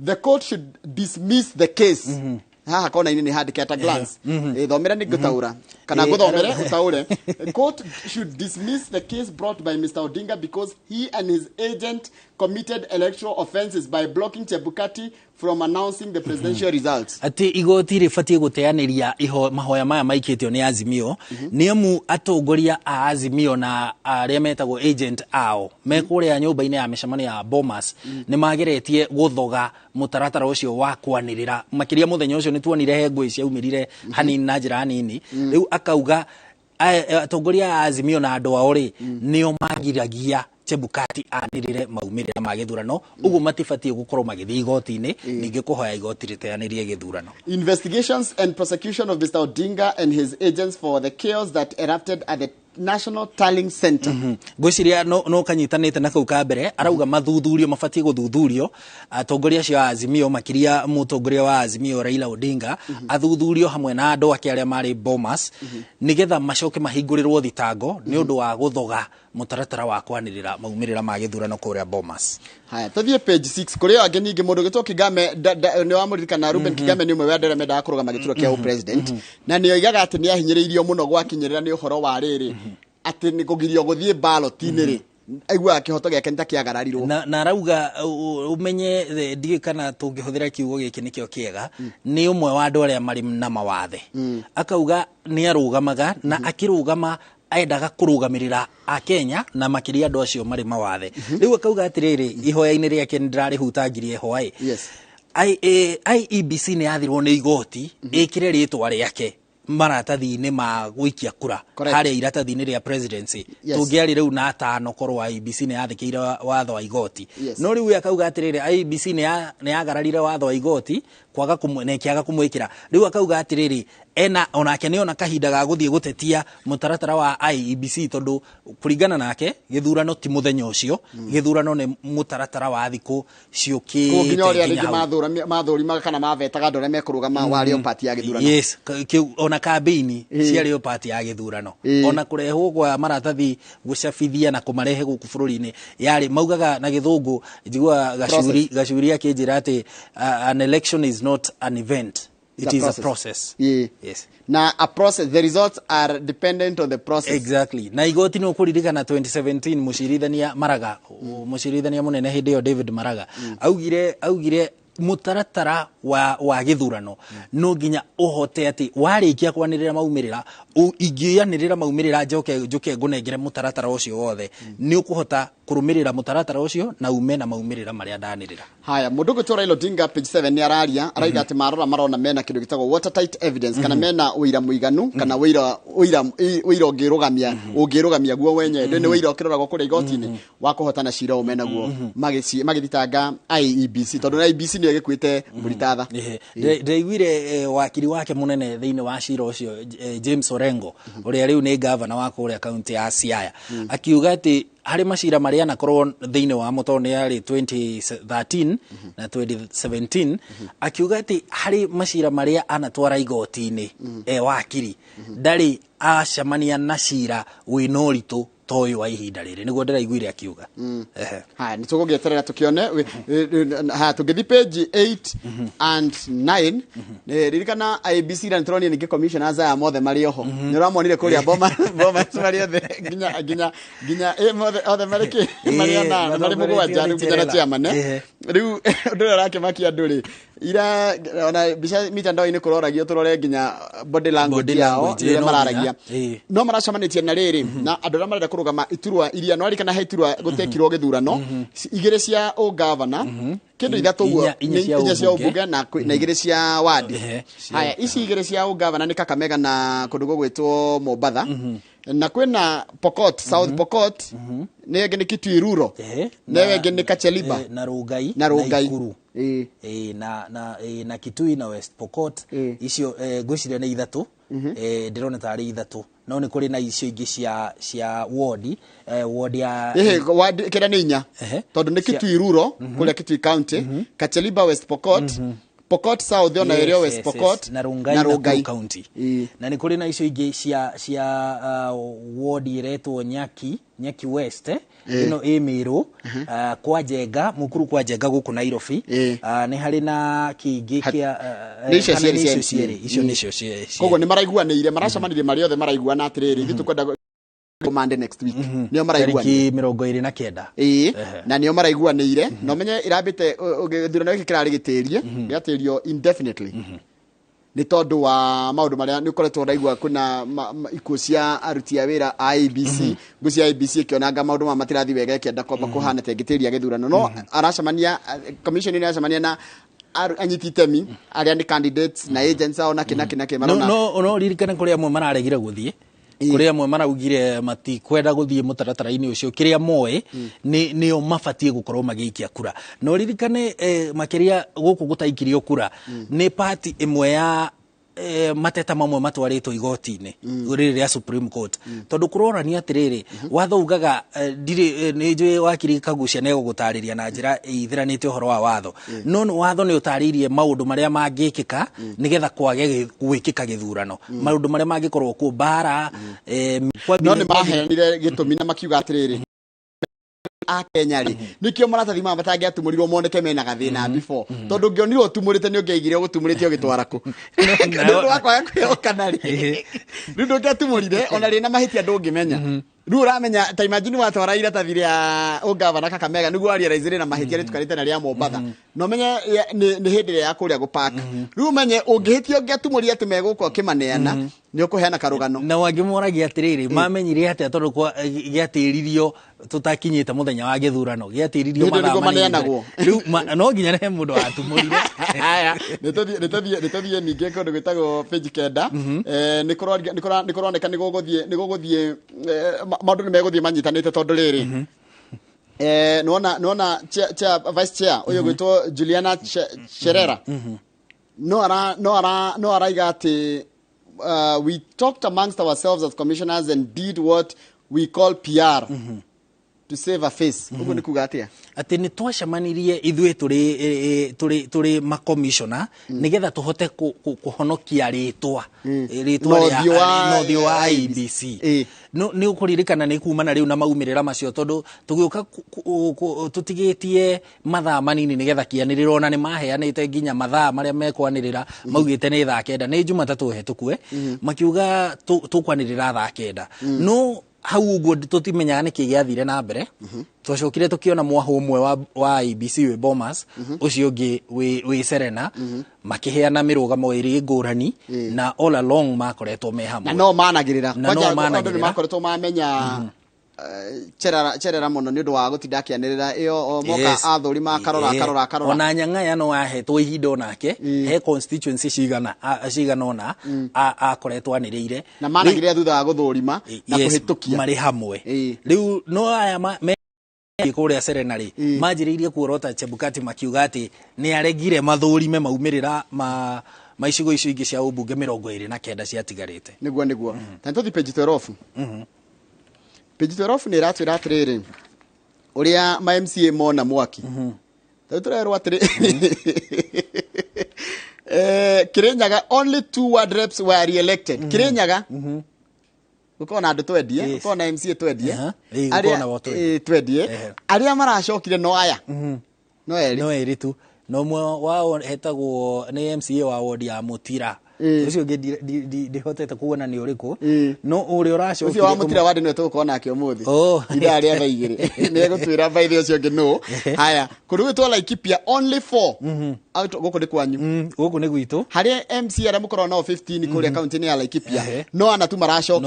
Speaker 2: the court should dismiss the case. Haha kona-inĩ nĩ handĩke at a glance. Thomera nĩ ngũtaũra kana ngũthomere ũtaũre. Court should dismiss the case brought by Mr. Odinga because he and his agent committed electoral offenses by blocking Chebukati from announcing the presidential results.
Speaker 4: Atĩ igoti rĩbatiĩ gũteanĩria mahoya maya maikĩtio nĩ Azimio, nĩ amu atongoria a Azimio na arĩa metagwo agent ao me kũrĩa nyũmba-inĩ ya mĩcemanio ya Bomas nĩ mageretie gũthoga mũtaratara ũcio wa kwanĩrĩra. Makĩria mũthenya ũcio nĩ tuonire he ngũĩ ciaumĩrire hanini na njĩra nini. Rĩu akauga atongoria a Azimio na andũ ao rĩ, nĩo magiragia Chebukati anĩrĩre maumĩrĩra ma gĩthurano, ũguo matibatiĩ gũkorwo magĩthiĩ igoti-inĩ ningĩ kũhoya igoti rĩteanĩrie gĩthurano.
Speaker 2: Investigations and prosecution of Mr. Odinga and his agents for the chaos that erupted at the National Tallying Center.
Speaker 4: Ngwĩciria no kanyitanĩte na kau ka mbere. Arauga mathuthurio, mabatiĩ gũthuthurio atongoria acio a Azimio, makĩria mũtongoria wa Azimio Raila Odinga, athuthurio hamwe na andũ ake arĩa marĩ Bomas, nĩgetha macoke mahingũrĩrwo thitango nĩ ũndũ wa gũthoga mũtaratara wa kwanĩrĩra maumĩrĩra ma gĩthurano kũrĩa Bomas.
Speaker 2: Haya, tũthiĩ page 6 kũrĩ angĩ ningĩ. Mũndũ ũgĩtwo Kigame, nĩ wamũririkana, Ruben Kigame nĩ ũmwe wa andũ arĩa mendaga kũrũgama gĩturwa kĩa president, na nĩ oigaga atĩ nĩ ahinyĩrĩirio mũno gwakinyĩrĩra nĩ ũhoro wa rĩrĩ, atĩ nĩ kũgirio gũthiĩ ballot-inĩ rĩ, aiguaga kĩhoto gĩake nĩ ta kĩagararirwo.
Speaker 4: Na arauga ũmenye, ndiũĩ kana tũngĩhũthĩra kiugo gĩkĩ nĩkĩo kĩega, nĩ ũmwe wa andũ arĩa marĩ na mawathe. Akauga nĩ arũgamaga na akĩrũgama endaga kũrũgamĩrĩra akenya na makĩria andũ acio marĩ mawathe. Rĩu akauga atĩrĩrĩ, ihoya-inĩ rĩake nĩ ndĩrarĩhutangirie hwaĩ, IEBC nĩ yathirwo nĩ igoti ĩkĩre rĩtwa rĩake maratathi-inĩ ma gũikia kura harĩa iratathi-inĩ rĩa presidency. Tũngĩarĩ rĩu na atano korwo IEBC nĩ yathĩkĩire watho wa igoti. No rĩu we akauga atĩrĩrĩ, IEBC nĩ yagararire watho wa igoti kwaga na ĩkĩaga kũmwĩkĩra. Rĩu akauga atĩrĩrĩ, ena onake nĩ ona kahinda ga gũthiĩ gũtetia mũtaratara wa IEBC, tondũ kũringana nake gĩthurano ti mũthenya ũcio, gĩthurano nĩ mũtaratara wa thikũ ciũkĩte.
Speaker 2: Koguo nginya ũrĩa
Speaker 4: nginya
Speaker 2: rĩngĩ
Speaker 4: hau.
Speaker 2: Mathũrimaga kana mavetaga andũ arĩa mekũrũgama warĩ o part ya gĩthurano.
Speaker 4: Yes, kĩu ona kambĩini ciarĩ o part ya gĩthurano. Ona kũrehwo kwa maratathi gũcabithia na kũmarehe gũkũ bũrũri-inĩ yarĩ, maugaga na gĩthũngũ, njiguaga Gacuri
Speaker 2: Process.
Speaker 4: Gacuri akĩnjĩra atĩ an election is not an event, it
Speaker 2: It's a
Speaker 4: is a
Speaker 2: process.
Speaker 4: process. Yes.
Speaker 2: Na a process, the results are dependent on the process.
Speaker 4: Exactly. Na igoti nĩ ũkũririkana 2017 mũcirithania Maraga, mũcirithania mũnene hĩndĩ ĩyo David Maraga, augire mũtaratara wa gĩthurano no nginya ũhote atĩ warĩkia kwanĩrĩra maumĩrĩra, ingĩanĩrĩra maumĩrĩra njoke njũke ngũnengere mũtaratara ũcio wothe, nĩ ũkũhota kũrũmĩrĩra mũtaratara ũcio na ume na maumĩrĩra marĩa ndanĩrĩra.
Speaker 2: Haya, mũndũ ũgwĩtwo Raila Odinga, page 7, nĩ araria, araiga atĩ marora marona mena kĩndũ gĩtagwo watertight evidence, kana mena ũira mũiganu, kana ũira ũngĩrũgamia guo wenyewe, nĩ ũira ũkĩroragwo kũrĩa igoti-inĩ wa kũhotana cira ũyũ menaguo magĩthitanga IEBC, tondũ IEBC nĩyo ĩgĩkuĩte Mũritatha.
Speaker 4: Ndĩraiguire wakiri wake mũnene thĩinĩ wa cira ũcio, James Orengo, ũrĩa rĩu nĩ gavana wa kũrĩa kaunti ya Siaya, akiuga atĩ harĩ macira marĩa anakorwo thĩinĩ wamo, tondũ nĩ yarĩ 2013 na 2017, akiuga atĩ harĩ macira marĩa anatwara igoti-inĩ e wakiri, ndarĩ acemania na cira wĩna ũritũ Ta ũyũ wa ihinda rĩrĩ nĩguo ndĩraiguire akiuga. Ehe.
Speaker 2: Haya, nä tå gå gä eterera tå kä one. Haya, tå ngä thi page 8 and 9. Ririkana IEBC na nä ningä commissioners aya mothe marä oho, nä å ramonire kå rä a Bomas marä othe nginya mothe othe marä kä marä ana marä må gwanja rä u nginya na chairman. Rä u å ndå å rä a å rakä andå rä ira ona mbica mitandao-inä kå roragio tå rore nginya body language
Speaker 4: Body
Speaker 2: yao
Speaker 4: language,
Speaker 2: rĩrĩa
Speaker 4: no
Speaker 2: mararagia.
Speaker 4: nginya,
Speaker 2: No maracemanĩtie na rĩrĩ na andũ arĩa marenda kũrũgama iturwa iria no arikana he iturwa gũtekirwo gĩthurano igĩrĩ cia ũgavana kĩndũ ithatũ ũguo.
Speaker 4: Inya cia
Speaker 2: Inya cia
Speaker 4: ũmbunge.
Speaker 2: ũmbunge na igĩrĩ cia wadi. Haya, ici igĩrĩ cia ũgavana nĩ Kakamega na kũndũ gũgwĩtwo Mombatha, na kwĩna Pokot South, Pokot nĩ ĩngĩ nĩ Kitui Rural, na ĩyo ĩngĩ nĩ Kacheliba.
Speaker 4: Na Rungai.
Speaker 2: Na Rungai.
Speaker 4: Ikuru. Na Kitui na West Pokot icio, ngwĩciria nĩ ithatũ. Ndĩrona tarĩ ithatũ, no nĩ kũrĩ na icio ingĩ cia ward, ward ya
Speaker 2: Ĩhĩ, kĩrĩa nĩ inya, tondũ nĩ Kitui Rural kũrĩa Kitui County, Kacheliba West Pokot, Pokot South ona ĩrĩa West Pokot.
Speaker 4: Na Rungai
Speaker 2: na
Speaker 4: na
Speaker 2: Rungai.
Speaker 4: Nakuru County, na nĩ kũrĩ na icio ingĩ cia ward ĩretwo Nyaki West, ĩno ĩ Mĩrũ, kwa Njenga, Mukuru kwa Njenga gũkũ Nairobi. Nĩ harĩ na kĩngĩ kĩa
Speaker 2: Nĩ icio
Speaker 4: kana
Speaker 2: cierĩ
Speaker 4: nĩ
Speaker 2: cia
Speaker 4: icio cierĩ,
Speaker 2: MCA.
Speaker 4: icio nĩcio cierĩ.
Speaker 2: Koguo nĩ maraiguanĩire, maracemanirie marĩ othe, maraiguana atĩrĩrĩ, ithuĩ tũkwenda Monday next week, nĩo maraiguanĩire.
Speaker 4: Tarĩki 29.
Speaker 2: Ĩĩ, na nĩo maraiguanĩire, na ũmenye irambĩte gĩthurano gĩkĩ kĩrarĩ gĩtĩrie, gĩatĩrio indefinitely nĩ tondũ wa maũndũ marĩa nĩ ũkoretwo ũraigua kwĩna ikuũ cia aruti a wĩra a IEBC, ngũ cia IEBC ĩkĩonanga maũndũ maya matirathiĩ wega, ĩkĩenda kwamba kũhana ta ĩngĩtĩria gĩthurano, no aracemania, commission nĩ ĩracemania na anyiti itemi arĩa nĩ candidates na agents ao na kĩ na kĩ na kĩ
Speaker 4: no
Speaker 2: marona.
Speaker 4: No ririkane kũrĩ amwe mararegire gũthiĩ, kũrĩ amwe maraugire matikwenda gũthiĩ mũtaratara-inĩ ũcio, kĩrĩa moĩ nĩ nĩo mabatiĩ gũkorwo magĩikia kura. Na ũririkane, makĩria gũkũ gũtaikirio kura nĩ party ĩmwe ya mateta mamwe matwarĩtwo igoti-inĩ rĩrĩ rĩa Supreme Court, tondũ kũronania atĩrĩrĩ, watho ugaga, ndirĩ, nĩ njũĩ wakiri Kagucia nĩ egũgũtarĩria na njĩra ĩithĩranĩte ũhoro wa watho, no watho nĩ ũtarĩirie maũndũ marĩa mangĩkĩka nĩgetha kwage gwĩkĩka gĩthurano, maũndũ marĩa mangĩkorwo kuo mbara,
Speaker 2: No nĩ maheanire gĩtũmi na makiuga atĩrĩrĩ, a Kenya rĩ, nĩkĩo maratathi maya matangĩatumũrirwo moneke mena gathĩna before, tondũ ũngĩonire ũtumũrĩte nĩ ũngĩaigire ũgũtumũrĩte ũgĩtwara kũ nĩ ũndũ wa kwaga kwĩhokana rĩ, rĩu ndũngĩatumũrire ona rĩna mahĩtia ndũngĩmenya. Rĩu ũramenya ta imagine watwara iratathi rĩa ũngavana Kakamega nĩguo wa realize rĩna mahĩtia rĩtukanĩte na rĩa Mombatha, na ũmenye nĩ hĩndĩ ĩrĩa ya kũrĩa gũpark, rĩu ũmenye ũngĩhĩtia ũngĩatumũria atĩ megũka ũkĩmaneana nĩ ũkũheana karũgano.
Speaker 4: Na wangĩ moragia atĩrĩrĩ, mamenyire atĩa tondũ gĩatĩririo tũtakinyĩte mũthenya wa gĩthurano, gĩatĩririo
Speaker 2: Nĩ ũndũ
Speaker 4: mathaa
Speaker 2: nĩguo
Speaker 4: manini
Speaker 2: maneanagwo.
Speaker 4: mbere. Rĩu no nginya he mũndũ watumũrire.
Speaker 2: Haya, nĩ tũthiĩ ningĩ kũndũ gwĩtagwo page 9. Nĩ kũroneka nĩ gũgũthiĩ maũndũ nĩ megũthiĩ manyitanĩte, tondũ rĩrĩ, nĩwona chair, vice chair ũyũ gwĩtwo Juliana Cherera no araiga atĩ we talked amongst ourselves as commissioners and did what we call PR to save a face. Ũguo nĩ kuga atĩa?
Speaker 4: Atĩ nĩ twacemanirie ithuĩ tũrĩ makomishona nĩgetha tũhote kũhonokia rĩtwa
Speaker 2: Na ũthiũ
Speaker 4: na ũthiũ wa IEBC. No nĩ ũkũririkana nĩ kumana rĩu na maumĩrĩra macio, tondũ tũgĩũka tũtigĩtie mathaa manini nĩgetha kĩanĩrĩrwo, ona nĩ maheanĩte nginya mathaa marĩa mekwanĩrĩra, maugĩte nĩ thaa 9, nĩ Jumatatũ hetũkue, makiuga tũkwanĩrĩra thaa 9, no hau ũguo tũtimenyaga nĩkĩ gĩathire na mbere. Twacokire tũkĩona mwahũ ũmwe wa IEBC wĩ Bomas, ũcio ũngĩ wĩ Serena, makĩheana mĩrũgamo ĩrĩ ngũrani, na all along makoretwo me hamwe.
Speaker 2: Na no managĩrĩra.
Speaker 4: Na no
Speaker 2: Kwanja andũ nĩ
Speaker 4: managĩrĩra.
Speaker 2: makoretwo mamenya Cherera mũno nĩ ũndũ wa gũtinda akĩanĩrĩra ĩyo o moka athũri makarora akarora akarora.
Speaker 4: Ona Nyang'aya no ahetwo ihinda onake he constituency cigana ũna akoretwo anĩrĩire.
Speaker 2: Na managĩrĩra thutha wa gũthũrima na kũhĩtũkia.
Speaker 4: Marĩ hamwe. Rĩu no aya me kũrĩa Serena rĩ, manjĩrĩirie kuorota Chebukati makiuga atĩ nĩ aregire mathũrime maumĩrĩra ma icigo icio ingĩ cia ũmbunge 29 ciatigarĩte.
Speaker 2: Nĩguo ta nĩtũthi page 12. Page 12 nĩ ĩratwĩra atĩrĩrĩ, ũrĩa ma MCA mona mwaki, tarĩu tũrerwo atĩrĩ, Kirinyaga, only two ward reps were re-elected. Kirinyaga. Gũkorwo na andũ twendie. Gũkorwo na MCA twendie.
Speaker 4: Ĩĩ, gũkorwo na twendie.
Speaker 2: Ĩĩ, twendie. Arĩa maracokire no aya, no erĩ.
Speaker 4: No erĩ tu, na ũmwe wao etagwo nĩ MCA wa ward ya Mũtira. Ũcio ũngĩ ndihotete kuona nĩ ũrĩkũ, no ũrĩa ũracokire.
Speaker 2: Ũcio wa Mũtira wandi nĩwe tũgũkorwo nake ũmũthĩ.
Speaker 4: Oh.
Speaker 2: Ithaa rĩa thaa 2 nĩ egũtwĩra baithe ũcio ũngĩ nũ. Haya, kũndũ gwĩtwo Laikipia, only four. Gũkũ nĩ kwanyu.
Speaker 4: Gũkũ nĩ gwitũ.
Speaker 2: Harĩa MC arĩa mũkoragwo nao 15 kũrĩa kaunti-inĩ ya Laikipia, no ana tu maracokire.